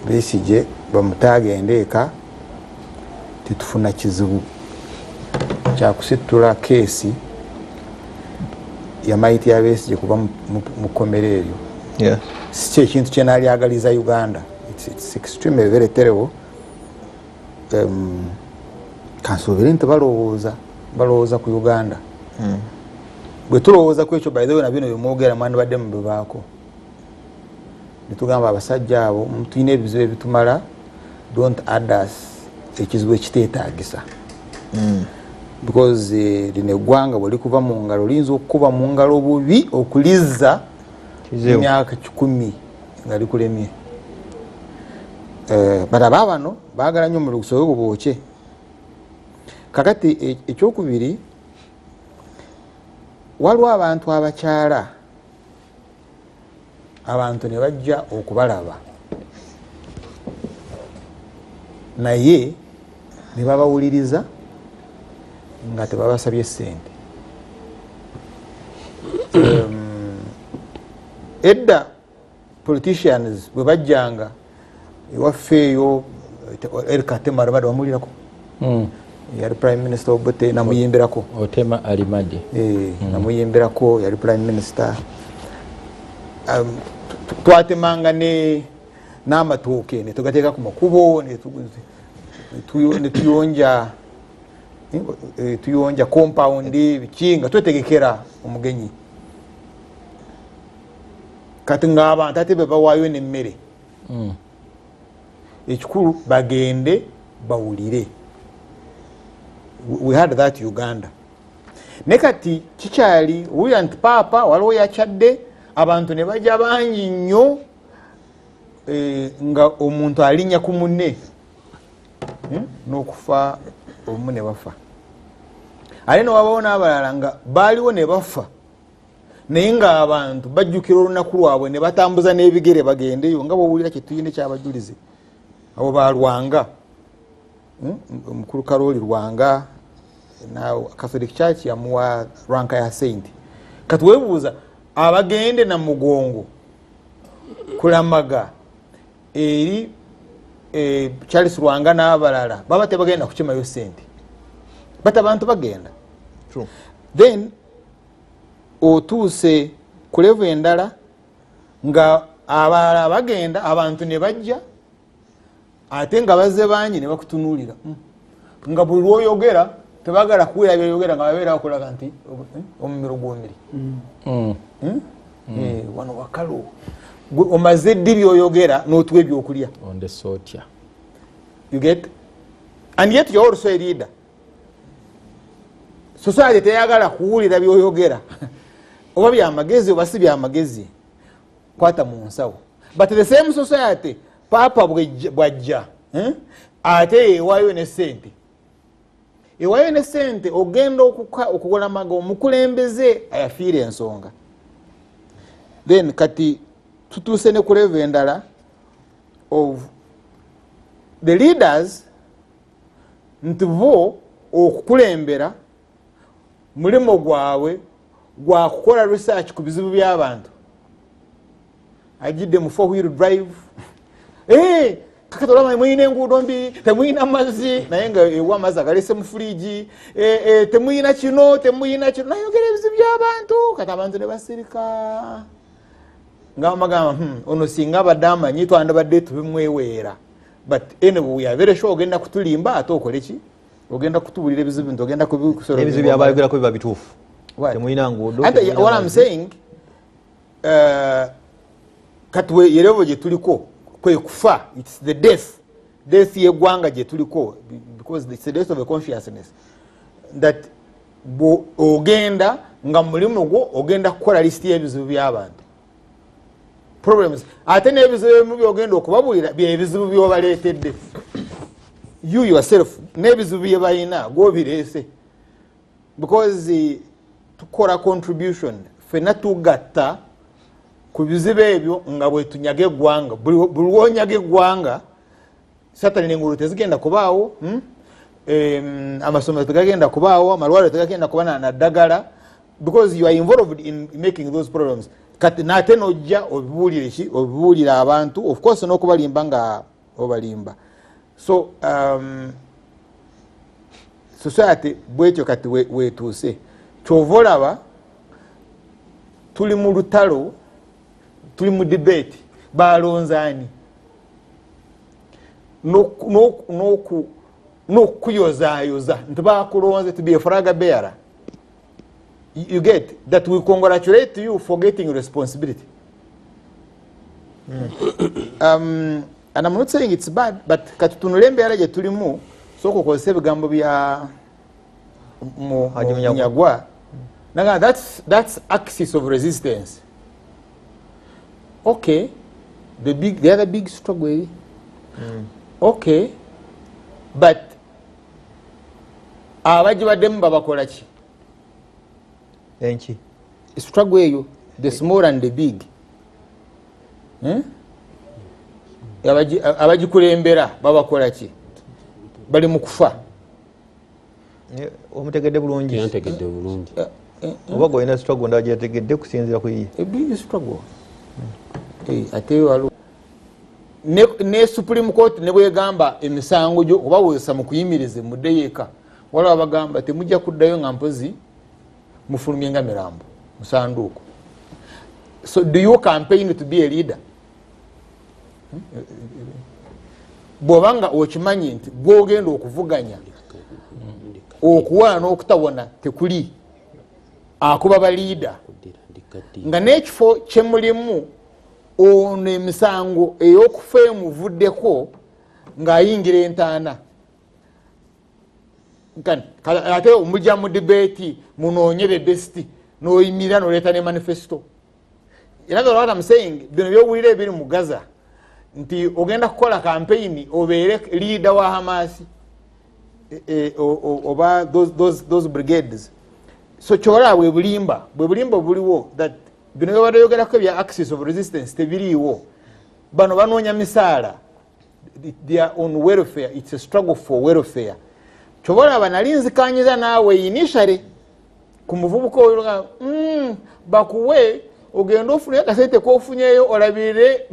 Besigye bamutagenda eka, tetufuna kizibu kyakusitula keesi yamayiti ya Besigye kuba mu kkomera eryo. Si kyekintu kyenalyagaliza Uganda. It's extremely very terrible. Kansuubire nti balowooza ku Uganda. Bwe tulowooza ku ekyo, by the way, na bino byemwogera mwandibadde mubibaako netugamba abasajja abo tulina ebizibu ebitumala, don't add us ekizibu ekiteetagisa, because lino eggwanga bwe likuva mu ngalo liyinza okukuba mu ngalo bubi okulizza Kizibu. Emyaka 100 nga likulemye. But aba bano baagala nnyo omuliro gusobe gubookye. Kakati ekyokubiri, waliwo abantu abakyala, abantu ne bajja okubalaba naye ne babawuliriza nga tebabasabye sente. Edda politicians bwe bajjanga ewaffe eyo, Eric Otema Allimadi wamuwulirako? Yali prime minister Obote, namuyimbirako. Otema Allimadi. Namuyimbirako, yali prime minister. Twatemanga ne n'amatooke ne tugateeka ku makubo ne tuyonja tuyonja compound biki nga twetegekera omugenyi. Kati ng'abantu ate be bawaayo n'emmere. Ekikulu bagende bawulire. We had that Uganda. Ne kati kikyali owulira nti paapa waliwo yakyadde, abantu ne bajja bangi nnyo, nga omuntu alinnya ku munne. N'okufa omu ne bafa. Ate ne wabawo n'abalala nga baaliwo ne bafa, naye ng'abantu bajjukira olunaku lwabwe ne batambuza n'ebigere bagendeyo, nga bw'owulira kye tuyina ekyabajulizi abo balwanga, omukulu Karoli Lwanga na Catholic Church yamuwa ranka ya saint. Kati weebuuza abagende na Mugongo kulamaga eri Charles Lwanga n'abalala baba tebagenda kukimayo sente, but abantu bagenda. True. Then otuuse ku level endala nga abalala bagenda, abantu ne bajja ate nga bazze bangi ne bakutunuulira, nga buli lw'oyogera tebagala kuwulira by'oyogera, nga babeera bakulaga nti omumiro gwomiri. Wano wakalu omaze ddi by'oyogera n'otuwa ebyokulya. Ondese otya? You get? And yet you're also a leader. Society teyagala kuwulira by'oyogera, oba byamagezi oba si byamagezi, kwata mu nsawo. But the same society, papa bwajja, ate ewaayo ne sente, ewaayo ne sente, ogenda okukulamaga omukulembeze ayafiira ensonga. Then kati tutuuse ne ku level endala of the leaders, nti bo okukulembera mulimu gwabwe gwa kukola research ku bizibu by'abantu. Ajidde mu four wheel drive, kakati olaba muyina enguudo mbi, temuyina amazzi, naye nga ewa amazzi agalese mu furiji, temuyina kino, temuyina kino, nayogera ebizibu by'abantu. Kati abantu ne basirika nga bamagamba, ono singa abadde amanyi twandibadde tubimweweera, but anyway we are very sure ogenda kutulimba, ate okole ki? Ogenda kutubuulira ebizibu nti ogenda kubikusolo. Ebizibu byabayogerako biba bituufu. What? Temulina nguudo, And temulina what I'm mazzi. saying, kati ye level gye tuliko kwe kufa, it's the death y'eggwanga gye tuliko, because it's the death of a consciousness that ogenda nga mulimu gwo ogenda kukola list y'ebizibu by'abantu, problems, ate n'ebizibu ebimu by'ogenda okubabuulira byebizibu by'obaleetedde you yourself, n'ebizibu bye balina gw'obireese, because tukola contribution ffenna tugatta ku bizibu ebyo nga bwe tunyaga eggwanga. Buli lwonyaga eggwanga, satani enguudo tezigenda kubaawo, Amasomero tegagenda kubaawo, amalwaliro tegagenda kuba na ddagala, because you are involved in making those problems. Kati nate nojja obibuulire ki? Obibuulire abantu, of course n'okubalimba nga obalimba. So society bwetyo kati wetuuse. Kyova olaba tuli mu lutalo, tuli mu debate, balonze ani n'okuyozaayoza nti bakulonze to be a flag bearer. You get that we congratulate you for getting responsibility. And I'm not saying it's bad, but kati tunule embeera gye tulimu, sooka okozesa ebigambo bya Haji Munyagwa. Munyagwa. Naga, that's axis of resistance. Okay, the other big struggle eri. Okay, but abagibaddemu babakola ki? Enki? Struggle eyo, the small and the big. Abagikulembera babakola ki? Bali mu kufa. Omutegedde bulungi? Yantegedde bulungi. Oba gwolina struggle ndala gyeyategedde kusinziira ku yiye? A big struggle. Ate waliwo ne Supreme Court ne bwegamba emisango gyo obaweesa mu kuyimirize muddeyo eka, waliwo abagamba temujja kuddayo nga mpozi mufulumye nga mirambo musanduuko. So do you campaign to be a leader? Bw'oba nga okimanyi nti gwogenda okuvuganya okuwona n'okutawona tekuli, akuba baliida nga n'ekifo kyemulimu ono emisango ey'okufa emuvuddeko ng'ayingira entaana. Ate omujja mu debate munoonye the best, n'oyimirira n'oleeta ne manifesto. In other words, what I'm saying, bino by'owulira ebiri mu Gaza nti ogenda kukola campaign obeere leader wa Hamas. Oba those brigades. So kyola bwe bulimba buliwo that bino byabadde yogerako bya axis of resistance tebiriiwo. Bano banoonya misaala, they are on welfare, it's a struggle for welfare. Kyobalaba nali nzikanyiza naawe initially ku muvubuka oyo bakuwe ogenda ofuneyo akasente kofunyeyo olabirire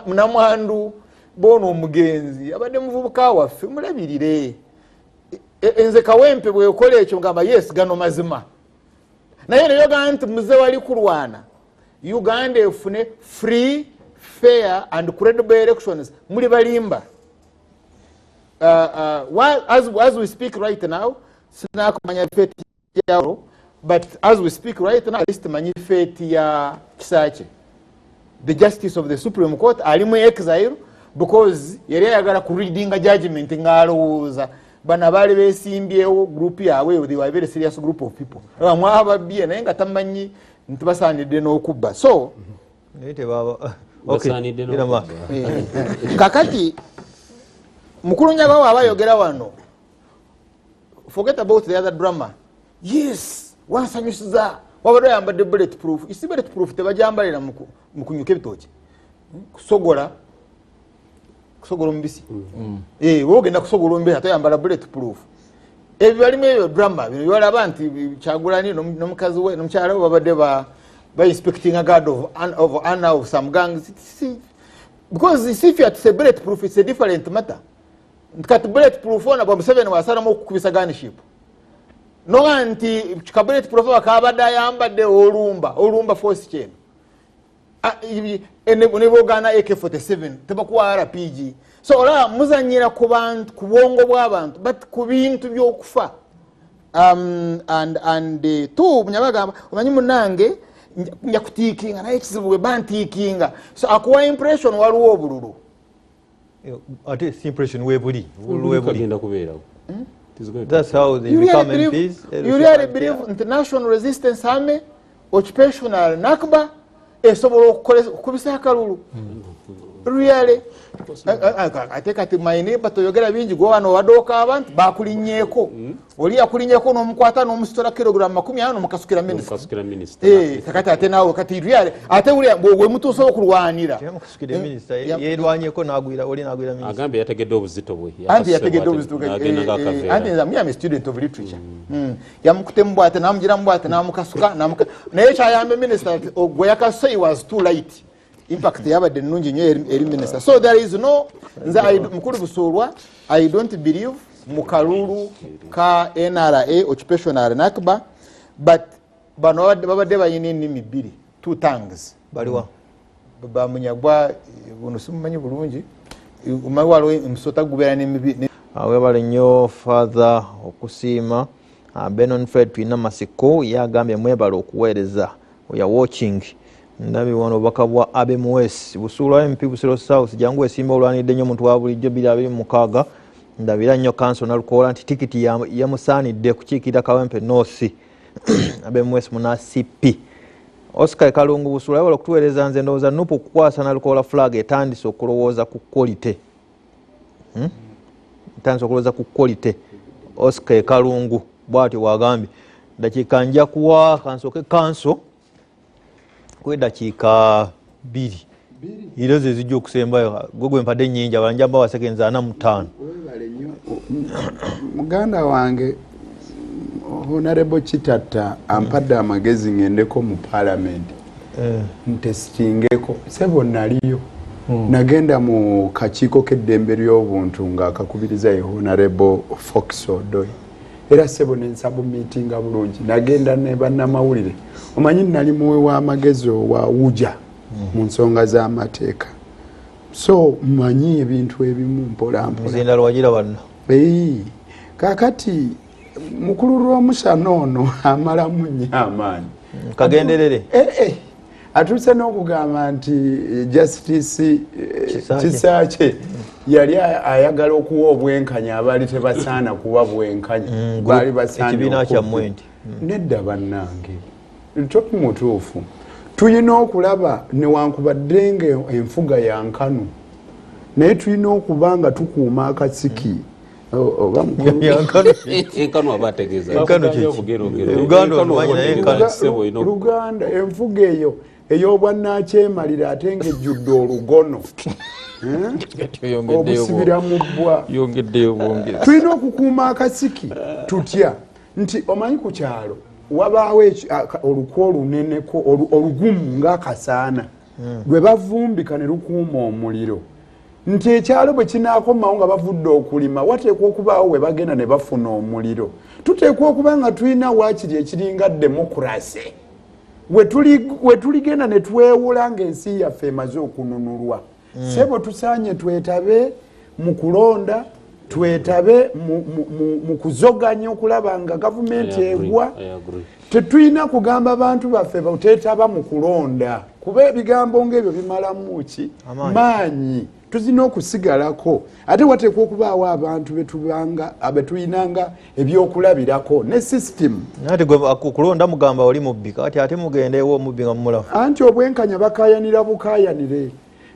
banamwandu bono omugenzi abadde muvubuka waffe mulabirire. Nze Kawempe bwekola ekyo ngamba yes gano mazima, naye neyogaa nti muze wali kulwana Uganda efune free, fair and credible elections, muli balimba. As we speak right now, sinakumanya fate ya, but as we speak right now, at least manyi fate ya Kisakye. The justice of the Supreme Court ali mu exile because yali ayagala ku readinga judgment ng'alowooza bano abaali beesimbyewo group yaabwe, they were a very serious group of people. Mwababye naye nga tamanyi nti basaanidde n'okubba. So kakati mukulu Nyagawa aba ayogera wano, forget about the other drama. Yes, wansanyusiza wabadde oyambadde bullet proof. Isi bullet proof tebajambalira mu kunyuka ebitooki, kusogola omubisi. Wogenda kusogola omubisi ate oyambala bullet proof. Ebyo balimu ebyo drama bino byolaba nti Kyagulanyi n'omukazi we n'omukyala we babadde ba inspecting a guard of honor of some gangs. Because if you are bullet proof, it's a different matter. Kati bullet proof ona bwa Museveni wasalamu okukubisa gunship. Noga nti ka bullet proof akabadde ayambadde olumba force chain. Ne bogana AK-47 tebakuwa RPG. So olaba muzanyira ku bantu, ku bwongo bw'abantu, but ku bintu by'okufa. And two munyabagamba omanyi munnange nja kutiikinga naye ekizibu bwe bantiikinga. So akuwa impression waliwo obululu. Ate si impression webuli. Kagenda kubeerawo. That's how they become MPs. You really believe International Resistance Army, occupational Nakba, esobola okukubisa akalulu? Really? Ate kati my neighbor toyogera bingi gwe wano wadooka abantu bakulinnyeeko. Oli yakulinnyeeko n'omukwata n'omusitola kilogram 50 mukasukira minisita. Kakati ate naawe kati really ate uli bwe mutuuse okulwanira. Mukasukira minisita yeerwanyeko n'agwira oli n'agwira minisita. Agambye yategedde obuzito bwe. Anti yategedde obuzito bwe. Anti nze I'm a student of literature. Yamukutemu bw'ate n'amugiramu bw'ate n'amukasuka naye kyayambe minisita gwe yakasuse he was too light. Impact yabadde nnungi nnyo eri minister. So there is no nze mukulu Busuulwa, I don't believe mu kalulu ka NRA occupational Nakba, but bano babadde balina ennimi bbiri, two tongues. Baliwa Bamunyagwa buno simumanyi bulungi, omanyi waliwo emisota gubeera n'emibi. Webale nnyo Father okusiima. Benon Fred Twina Masiko yagambye mwebale okuweereza. We are watching. Ndabi wano obubaka bwa Abe Muwesi Busuulwa MP Busiro South, jangu esimba olwanidde nnyo omuntu wa bulijjo 2026. Ndabira nnyo kanso Nalukoola nti tikiti yamusaanidde kukiikirira Kawempe North. Abe Muwesi muna CP. Oscar Kalungu Busuulwa yabala okutuweereza. Nze ndowooza NUP okukwasa Nalukoola flag etandise okulowooza ku quality. Etandise okulowooza ku quality. Oscar Kalungu bw'atyo bw'agambye. Dakiika nja kuwa kansooke kanso kw'eddakiika 2 era ze zijja okusembayo. Gwe gwe mpadde nnyingi, abalala nja mbawa seconds 45. Weebale nnyo muganda wange Honorable Kitatta ampadde amagezi ngendeko mu parliament ntesitingeko. Sebo naliyo nagenda mu kakiiko k'eddembe ly'obuntu ng'akakubiriza ye Honorable Fox Odoi, era sebo nensabumiitinga bulungi. Nagenda ne bannamawulire, omanyi nali muwe w'amagezi owa wuja mu nsonga z'amateeka, so mmanyi ebintu ebimu mpola mpola. Muzindalo wagira banno. Kaakati mukulu lw'omusana ono amalamu nnyo amaanyi. Kagenderere. Atuuse n'okugamba nti Justice Kisakye yali ayagala okuwa obwenkanya abaali tebasaana kuwa bwenkanya, baali basaana ekibiina kyammwe nti nedda. Bannange topi mutuufu, tulina okulaba newankubadde nga enfuga ya nkanu, naye tulina okuba nga tukuuma akasiki Enkanu aba ategeeza Luganda, enfuga eyo ey'obwannakyemalira ate ng'ejjudde olugono obusibira mu bbwa. Tulina okukuuma akasiki tutya nti omanyi ku kyalo wabaawo olukwo oluneneko olugumu ng'akasaana lwe bavumbika ne lukuuma omuliro, nti ekyalo bwe kinaakomawo nga bavudde okulima wateekwa okubaawo we bagenda ne bafuna omuliro. Tuteekwa okuba nga tulina waakiri ekiringa demokurasi we tuligenda ne twewula ng'ensi yaffe emaze okununulwa. Sebo tusaanye twetabe mu kulonda, twetabe mu kuzoganya okulaba nga gavumenti egwa. Tetulina kugamba bantu baffe bateetaba mu kulonda, kuba ebigambo ng'ebyo bimalamu ki maanyi. Tuzina okusigalako, ate wateekwa okubaawo abantu betuyinanga ebyokulabirako ne system. Ate gwe okulonda mugamba oli mubbi, kati ate mugendeewo omubbi nga mumulaba. Anti obwenkanya bakayanira bukayanire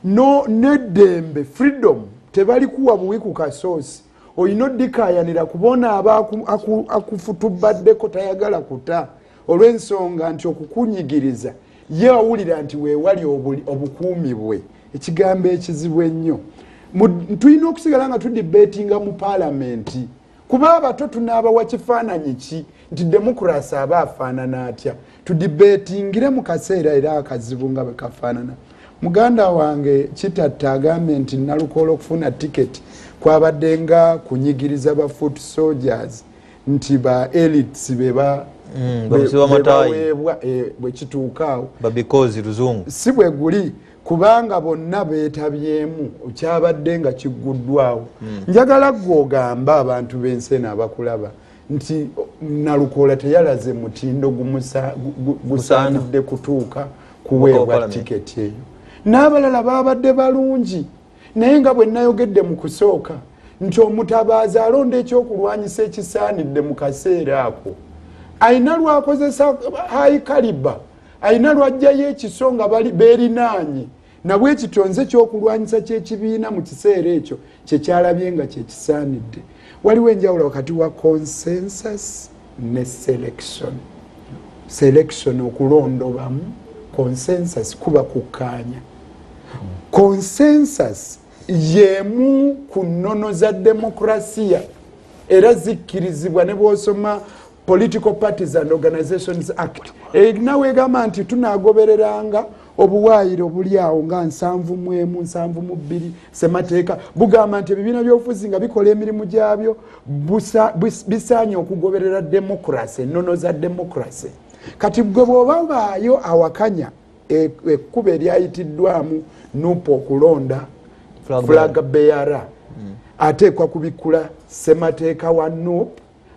no n'eddembe freedom tebalikuwa buwi ku kasoosi, olina oddikayanira kubona aba akufutubaddeko tayagala kuta olw'ensonga nti okukunyigiriza ye awulira nti weewali obukuumi bwe. Ekigambo ekizibu ennyo, tulina okusigala nga tudibetinga mu paalamenti, kuba abato tunaabawa kifaananyi ki nti demokurasi aba afaanana atya? Tudibetingire mu kaseera era akazibu nga bwe kafaanana. Muganda wange Kitatta agambye nti Nalukoola okufuna tiketi kwabadde nga kunyigiriza ba foot soldiers, nti ba elites bebaweebwa bwe kituuka awo si bwe guli, kubanga bonna beetabyemu kyabadde nga kigguddwawo. Njagala ggwe ogamba abantu b'ensi eno abakulaba nti Nalukoola teyalaze mutindo gusaanidde kutuuka kuweebwa tiketi eyo. N'abalala baabadde balungi, naye nga bwe nayogedde mu kusooka nti omutabaazi alonda ekyokulwanyisa ekisaanidde mu kaseera ako, ayina lwakozesa high caliber, ayina lwajjayo ekiso nga beerinaanye, nabwe kityo nze kyokulwanyisa ky'ekibiina mu kiseera ekyo kyekyalabye nga kyekisaanidde. Waliwo enjawulo wakati wa consensus ne selection. Selection okulondobamu, consensus kuba kukkaanya. Consensus yemu ku nnono za demokrasiya era zikkirizibwa ne bw'osoma Political Parties and Organizations Act. Nawe egamba nti tunaagobereranga obuwaayiro obuli awo nga 71 72 ssemateeka bugamba nti ebibiina by'obufuzi nga bikola emirimu gyabyo bisaanye okugoberera demokrasi, ennono za demokrasi. Kati gwe bw'oba baayo awakanya ekkubo eryayitiddwamu NUP okulonda flag bearer, ateekwa kubikkula ssemateeka wa NUP,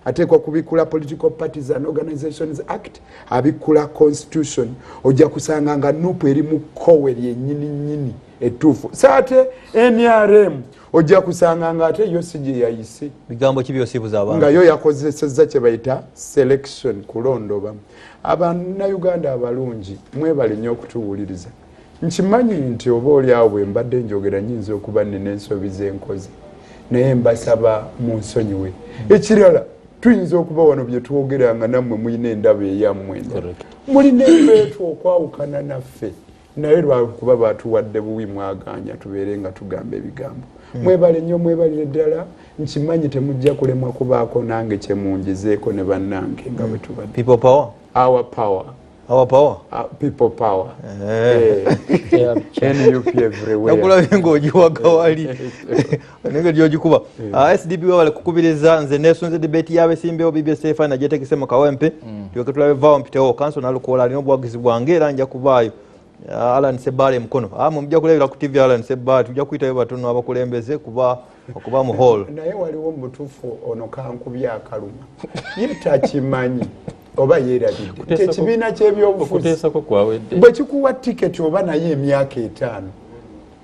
ateekwa kubikkula Political Parties and Organizations Act, abikkula constitution. Ojja kusanga nga NUP eri mu kkowe lyennyini nnyini ettuufu. So ate NRM ojja kusanga nga ate yo si gye yayise. Bigambo ki by'osiibuza abantu? Nga yo yakozesezza kye bayita selection, kulondoba. Abannayuganda abalungi mwebale nnyo okutuwuliriza. Nkimanyi nti oba oli awo bwe mbadde njogera nnyinza okuba nnina ensobi ze nkoze, naye mbasaba munsonyiwe. Ekirala tuyinza okuba wano bye twogera nga nammwe mulina endaba eyammwe, mulina embeetu okwawukana naffe, naye lwakuba batuwadde buwi mwagaanya tubeere nga tugamba ebigambo. Mwebale nnyo, mwebalire ddala. Nkimanyi temujja kulemwa kubaako nange kye munjizeeko ne bannange nga bwe tubadde. People power? Our power. Our power? People power. NUP everywhere. Nakulabye ng'ogiwaga wali. Nenge gy'ogikuba. SDP wabale kukubiriza nze neesunze debate y'abesimbewo BBS Stefan agyetegese mu Kawempe. Tulyoke tulabe vaawo mpitewo. Kanso Nalukoola alina obuwagizi bwange era nja kubaayo. Alan Sebbaale mukono. Mujja kulabira ku TV Alan Sebbaale, tujja kuyitayo batono abakulembeze kuba okuba mu hall. Naye waliwo mu butuufu ono kankubye akaluma. Ye takimanyi oba yeerabidde nti ekibiina ky'ebyobufuzi bwe kikuwa tiketi oba naye emyaka 5,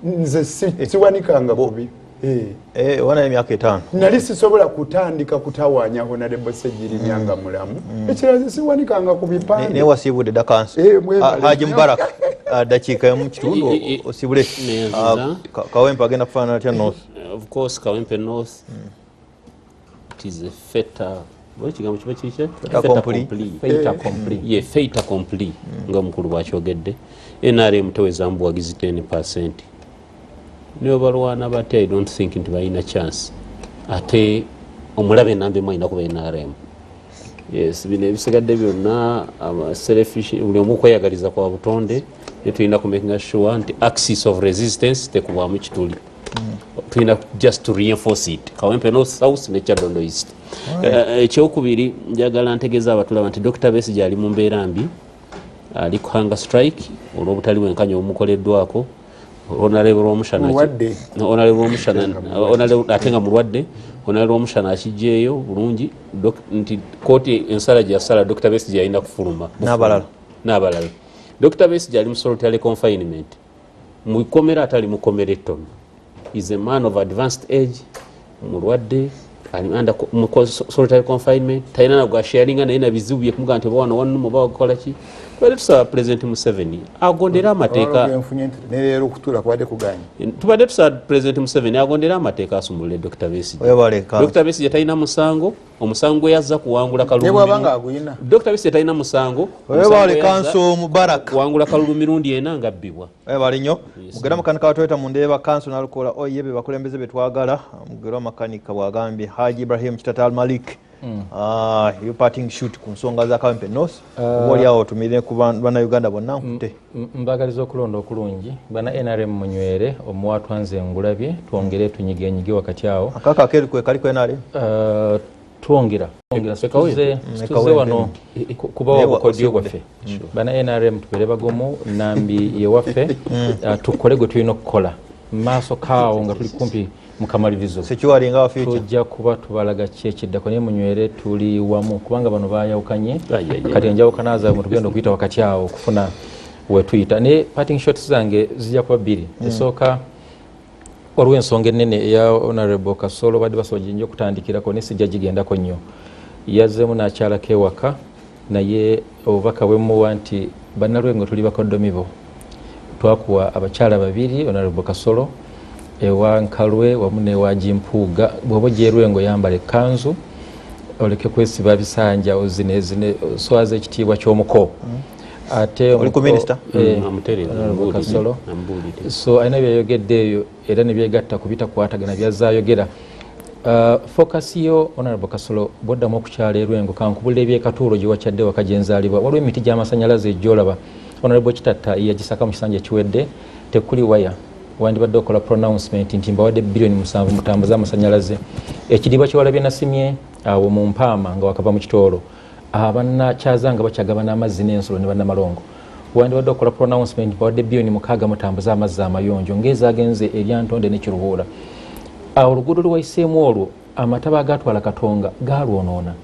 nze siwanikanga kubi. Oba naye emyaka 5. Nali sisobola kutandika kutawaanya Honorable Ssegirinya nga mulamu. Ekirala siwanikanga ku bipande. Naye wasiibudde dda kanso. Haji Mubarak, dakiika emu kitundu osiibule. Kawempe agenda kufaanana atya North? Of course Kawempe North. It is a fait ekigambo kiba kiki? Fait accompli. Ye fait accompli nga mukulu bwakyogedde. NRM teweza mbuwagizi 10%. Niyo balwana bate, I don't think nti balina chance. Ate omulabe nambe mwalina kuba NRM. Yes, bino ebisigadde byonna selfish, buli omu okweyagaliza kwa butonde, ne tulina ku making sure nti axis of resistance tekubwamu kituli. Tulina just to reinforce it. Kawempe North South ne Kyadondo East. Ekyokubiri njagala ntegeeza abatulaba nti Dr. Besigye ali mu mbeera mbi, ali ku hunger strike olw'obutali bwenkanya obumukoleddwako. Honorable Omushana ate nga mulwadde, Honorable Omushana akijjeeyo bulungi nti kooti ensala gye yasala Dr. Besigye alina kufuluma n'abalala. Dr. Besigye ali mu solitary confinement, mu kkomera atali mu kkomera ettono. Is a man of advanced age, mulwadde, ali under solitary confinement, talina na gwasharinga naye na bizibu bye kumugamba nti oba wano wannuma oba wakola ki. Tubadde tusaba President Museveni agondere amateeka. Tubadde tusaba President Museveni agondere amateeka asumulule Dr. Besigye. Dr. Besigye talina musango, omusango gwe yazza kuwangula kalulu. Dr. Besigye talina musango, kuwangula kalulu mirundi ena nga abbibwa. Webale nnyo. Mugera makanika wa Toyota Mundeeba kanso n'alukola oye be bakulembeze be twagala. Mugera makanika bw'agambye Haji Ibrahim Kitata Al Malik. You parting shoot ku nsonga za Kawempe North. Oba oli awo otumire ku bannayuganda bonna nkute. Mbagaliza okulonda okulungi. Bana NRM munywere, omuwatwa nze ngulabye, twongere tunyigenyige wakati awo. Akaka akeeru kwe kaliko NRM? Twongera. Tuze wano kubawa obukodyo bwaffe. Bana NRM tubeere bagumu, Nambi yewaffe, tukole gwe tulina okukola. Maaso kaawo nga tuli kumpi mukamalirizo. Tujja kuba tubalaga ki ekiddako, naye munywere tuli wamu kubanga bano bayawukanye. Kati enjawukana zaabwe tugenda okuyita wakati awo okufuna we tuyita. Naye parting shots zange zijja kuba bbiri. Esooka waliwo ensonga ennene eya Honorable Kasolo badde basobola nnyo okutandikirako naye sijja gigendako nnyo. Yazzeemu n'akyalako ewaka, naye obubaka bwe mmuwa nti bannalwengo tuli bakoddomi bo. Twakuwa abakyala babiri Honorable Kasolo ewa Nkalwe wamu n'ewa Jimpuuga. Bw'oba ojja Lwengo yambala ekkanzu oleke kwesiba bisanja ozinezine oswaza ekitiibwa ky'omuko. Ate oli ku minisita? Kasolo. So alina byayogedde eyo era ne byegatta ku bitakwatagana byazzaayogera. Focus yo Honorable Kasolo bw'oddamu okukyala e Lwengo kankubulira ebyekatuulo gye wakyadde waka gye nzaalibwa. Waliwo emiti gy'amasannyalaze gy'olaba. Honorable Kitatta yagisaka mu kisanja ekiwedde, tekuli waya. Wandibadde okola pronouncement nti mbawadde biliyoni 7 mutambuze amasannyalaze. Ekidiba kye walabye nasimye awo mu Mpaama nga wakava mu Kitoolo, abannakyazanga bakyagabana amazzi n'ensolo ne bannamalongo. Wandibadde okola pronouncement mbawadde biliyoni 6 mutambuze amazzi amayonjo ng'ezaagenze erya Ntonde ne Kiruhura. Awo oluguudo lwayiseemu olwo amataba agaatwala Katonga gaalwonoona.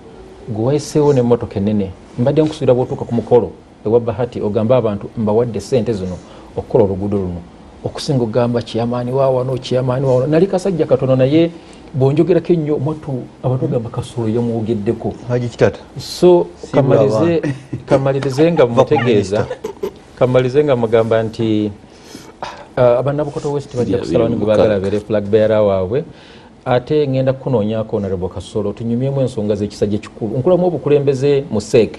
Gwe wayiseewo n'emmotoka ennene. Mbadde nkusuubira bw'otuuka ku mukolo ewa Bahati ogambe abantu mbawadde ssente zino okukola oluguudo luno, okusinga okugamba kiyamaani wa wano kiyamaani wa wano. Nali kasajja katono naye bw'onjogerako ennyo mwattu abantu bagamba Kasolo yamwogeddeko. Haji Kitata. So kamalirize nga mutegeeza, kamalirize nga mugamba nti abannabukoto West bajja kusalawo ne gwe baagala abeere flag bearer waabwe. Ate ngenda kunoonyaako Honorable Kasolo tunyumyemu ensonga z'ekisajja ekikulu. Nkulamu obukulembeze mu SEC,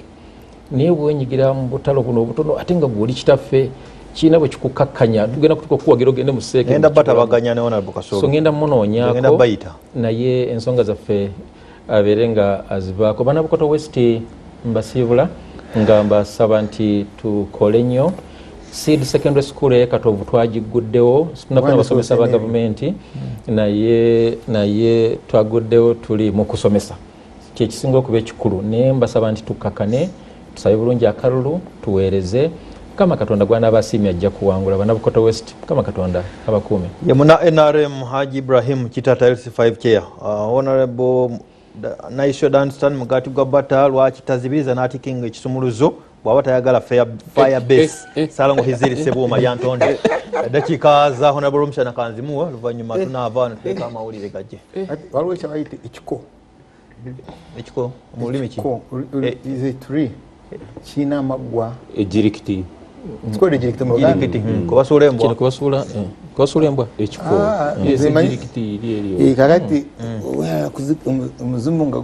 naye bwenyigira mu butalo buno obutono ate nga gw'oli kitaffe kirina bwe kikukakkanya tugenda kutuuka okuwagira ogende mu SEC. Ngenda batabaganya ne Honorable Kasolo. So ngenda munoonyaako naye ensonga zaffe abeere nga azivaako. Bannabukoto West mbasiibula nga mbasaba nti tukole nnyo. Seed Secondary School ey'e Katovu twagiguddewo, tunafuna abasomesa ba gavumenti naye twaguddewo tuli mu kusomesa kyekisinga okuba ekikulu. Naye mbasaba nti tukkakane, tusabe bulungi akalulu, tuweereze. Mukama Katonda gw'anaaba asiimye ajja kuwangula. Bannabukoto West, Mukama Katonda abakuume. Ye muna NRM Haji Ibrahim Kitata LC5 chair. Honorable Naisho Danstan Mugati gwa Bata lwaki tazibiriza n'atikinga ekisumuluzo bw'aba tayagala fire base. Salongo Hiziri Sebuuma Lyantonde. Eddakiika za Honorable Omushana kanzimuwe oluvannyuma tunaava wano tuteeka amawulire gajje. Waliwo ekyabayita ekiko. Ekiko mu lulimi ki? Is a tree. Kirina amaggwa. Ejirikiti. It's called ejirikiti mu Luganda. Kubasuula embwa. Kino kubasuula. Kosula embwa ekifo. Kakati omuzimu nga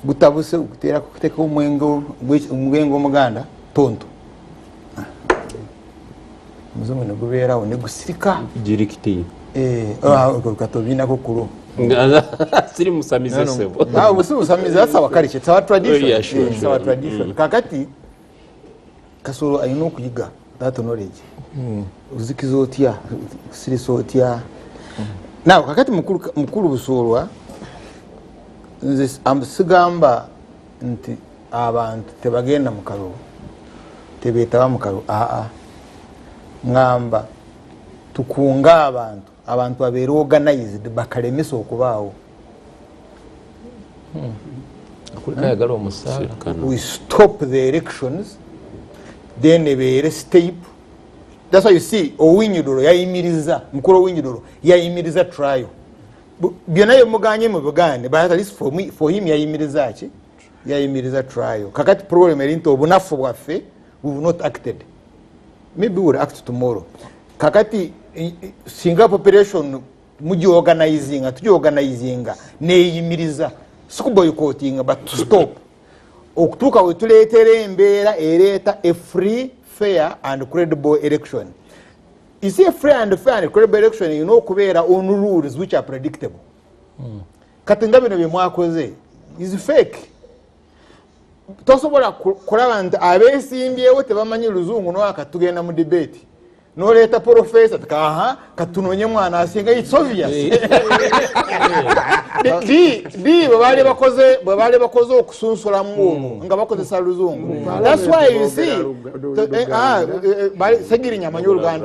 gutabuse okuteera kuteeka omwenge omuganda tonto. Omuzimu ne gubeerawo ne gusirika. Jirikiti. Katobinako kulo. Siri musamize sebo. Busi musamize, that's our culture, it's our tradition. Yeah, sure, it's our tradition. Kakati Kasolo alina okuyiga that knowledge. Ozikiza otya, kusirisa otya. Now kakati mukulu Busolwa, nze sigamba nti abantu tebagenda mu kalulu, tebeetaba mu kalulu. Aa, ngamba tukunga abantu babeere organized bakalemesa okubaawo. We stop the elections, then ebeere step. That's why you see Owinyidoro yayimiriza, mukulu Owinyidoro yayimiriza trial. Byonna yemuganye mu Buganda, but at least for me, for him yayimiriza ki? Yayimiriza trial. Kakati problem eri nti obunafu bwaffe, we have not acted. Maybe we will act tomorrow. Kakati singa population mugiorganizinga, tugiorganizinga neyimiriza, sikuboycottinga but to stop. Okutuuka we tuleetera embeera ereeta a free, fair and credible election. You see, a free and fair and credible election erina okubeera on rules which are predictable. Kati nga bino bye mwakoze is fake. Tosobola kulaba nti abeesimbyewo tebamanyi luzungu nowaka tugenda mu debate. Noleeta professor aha katunonye mwana asinga, it's obvious. Di bwe baali bakoze okusunsulamu olwo nga bakozesa luzungu. That's why you see Segirinya amanyi Oluganda.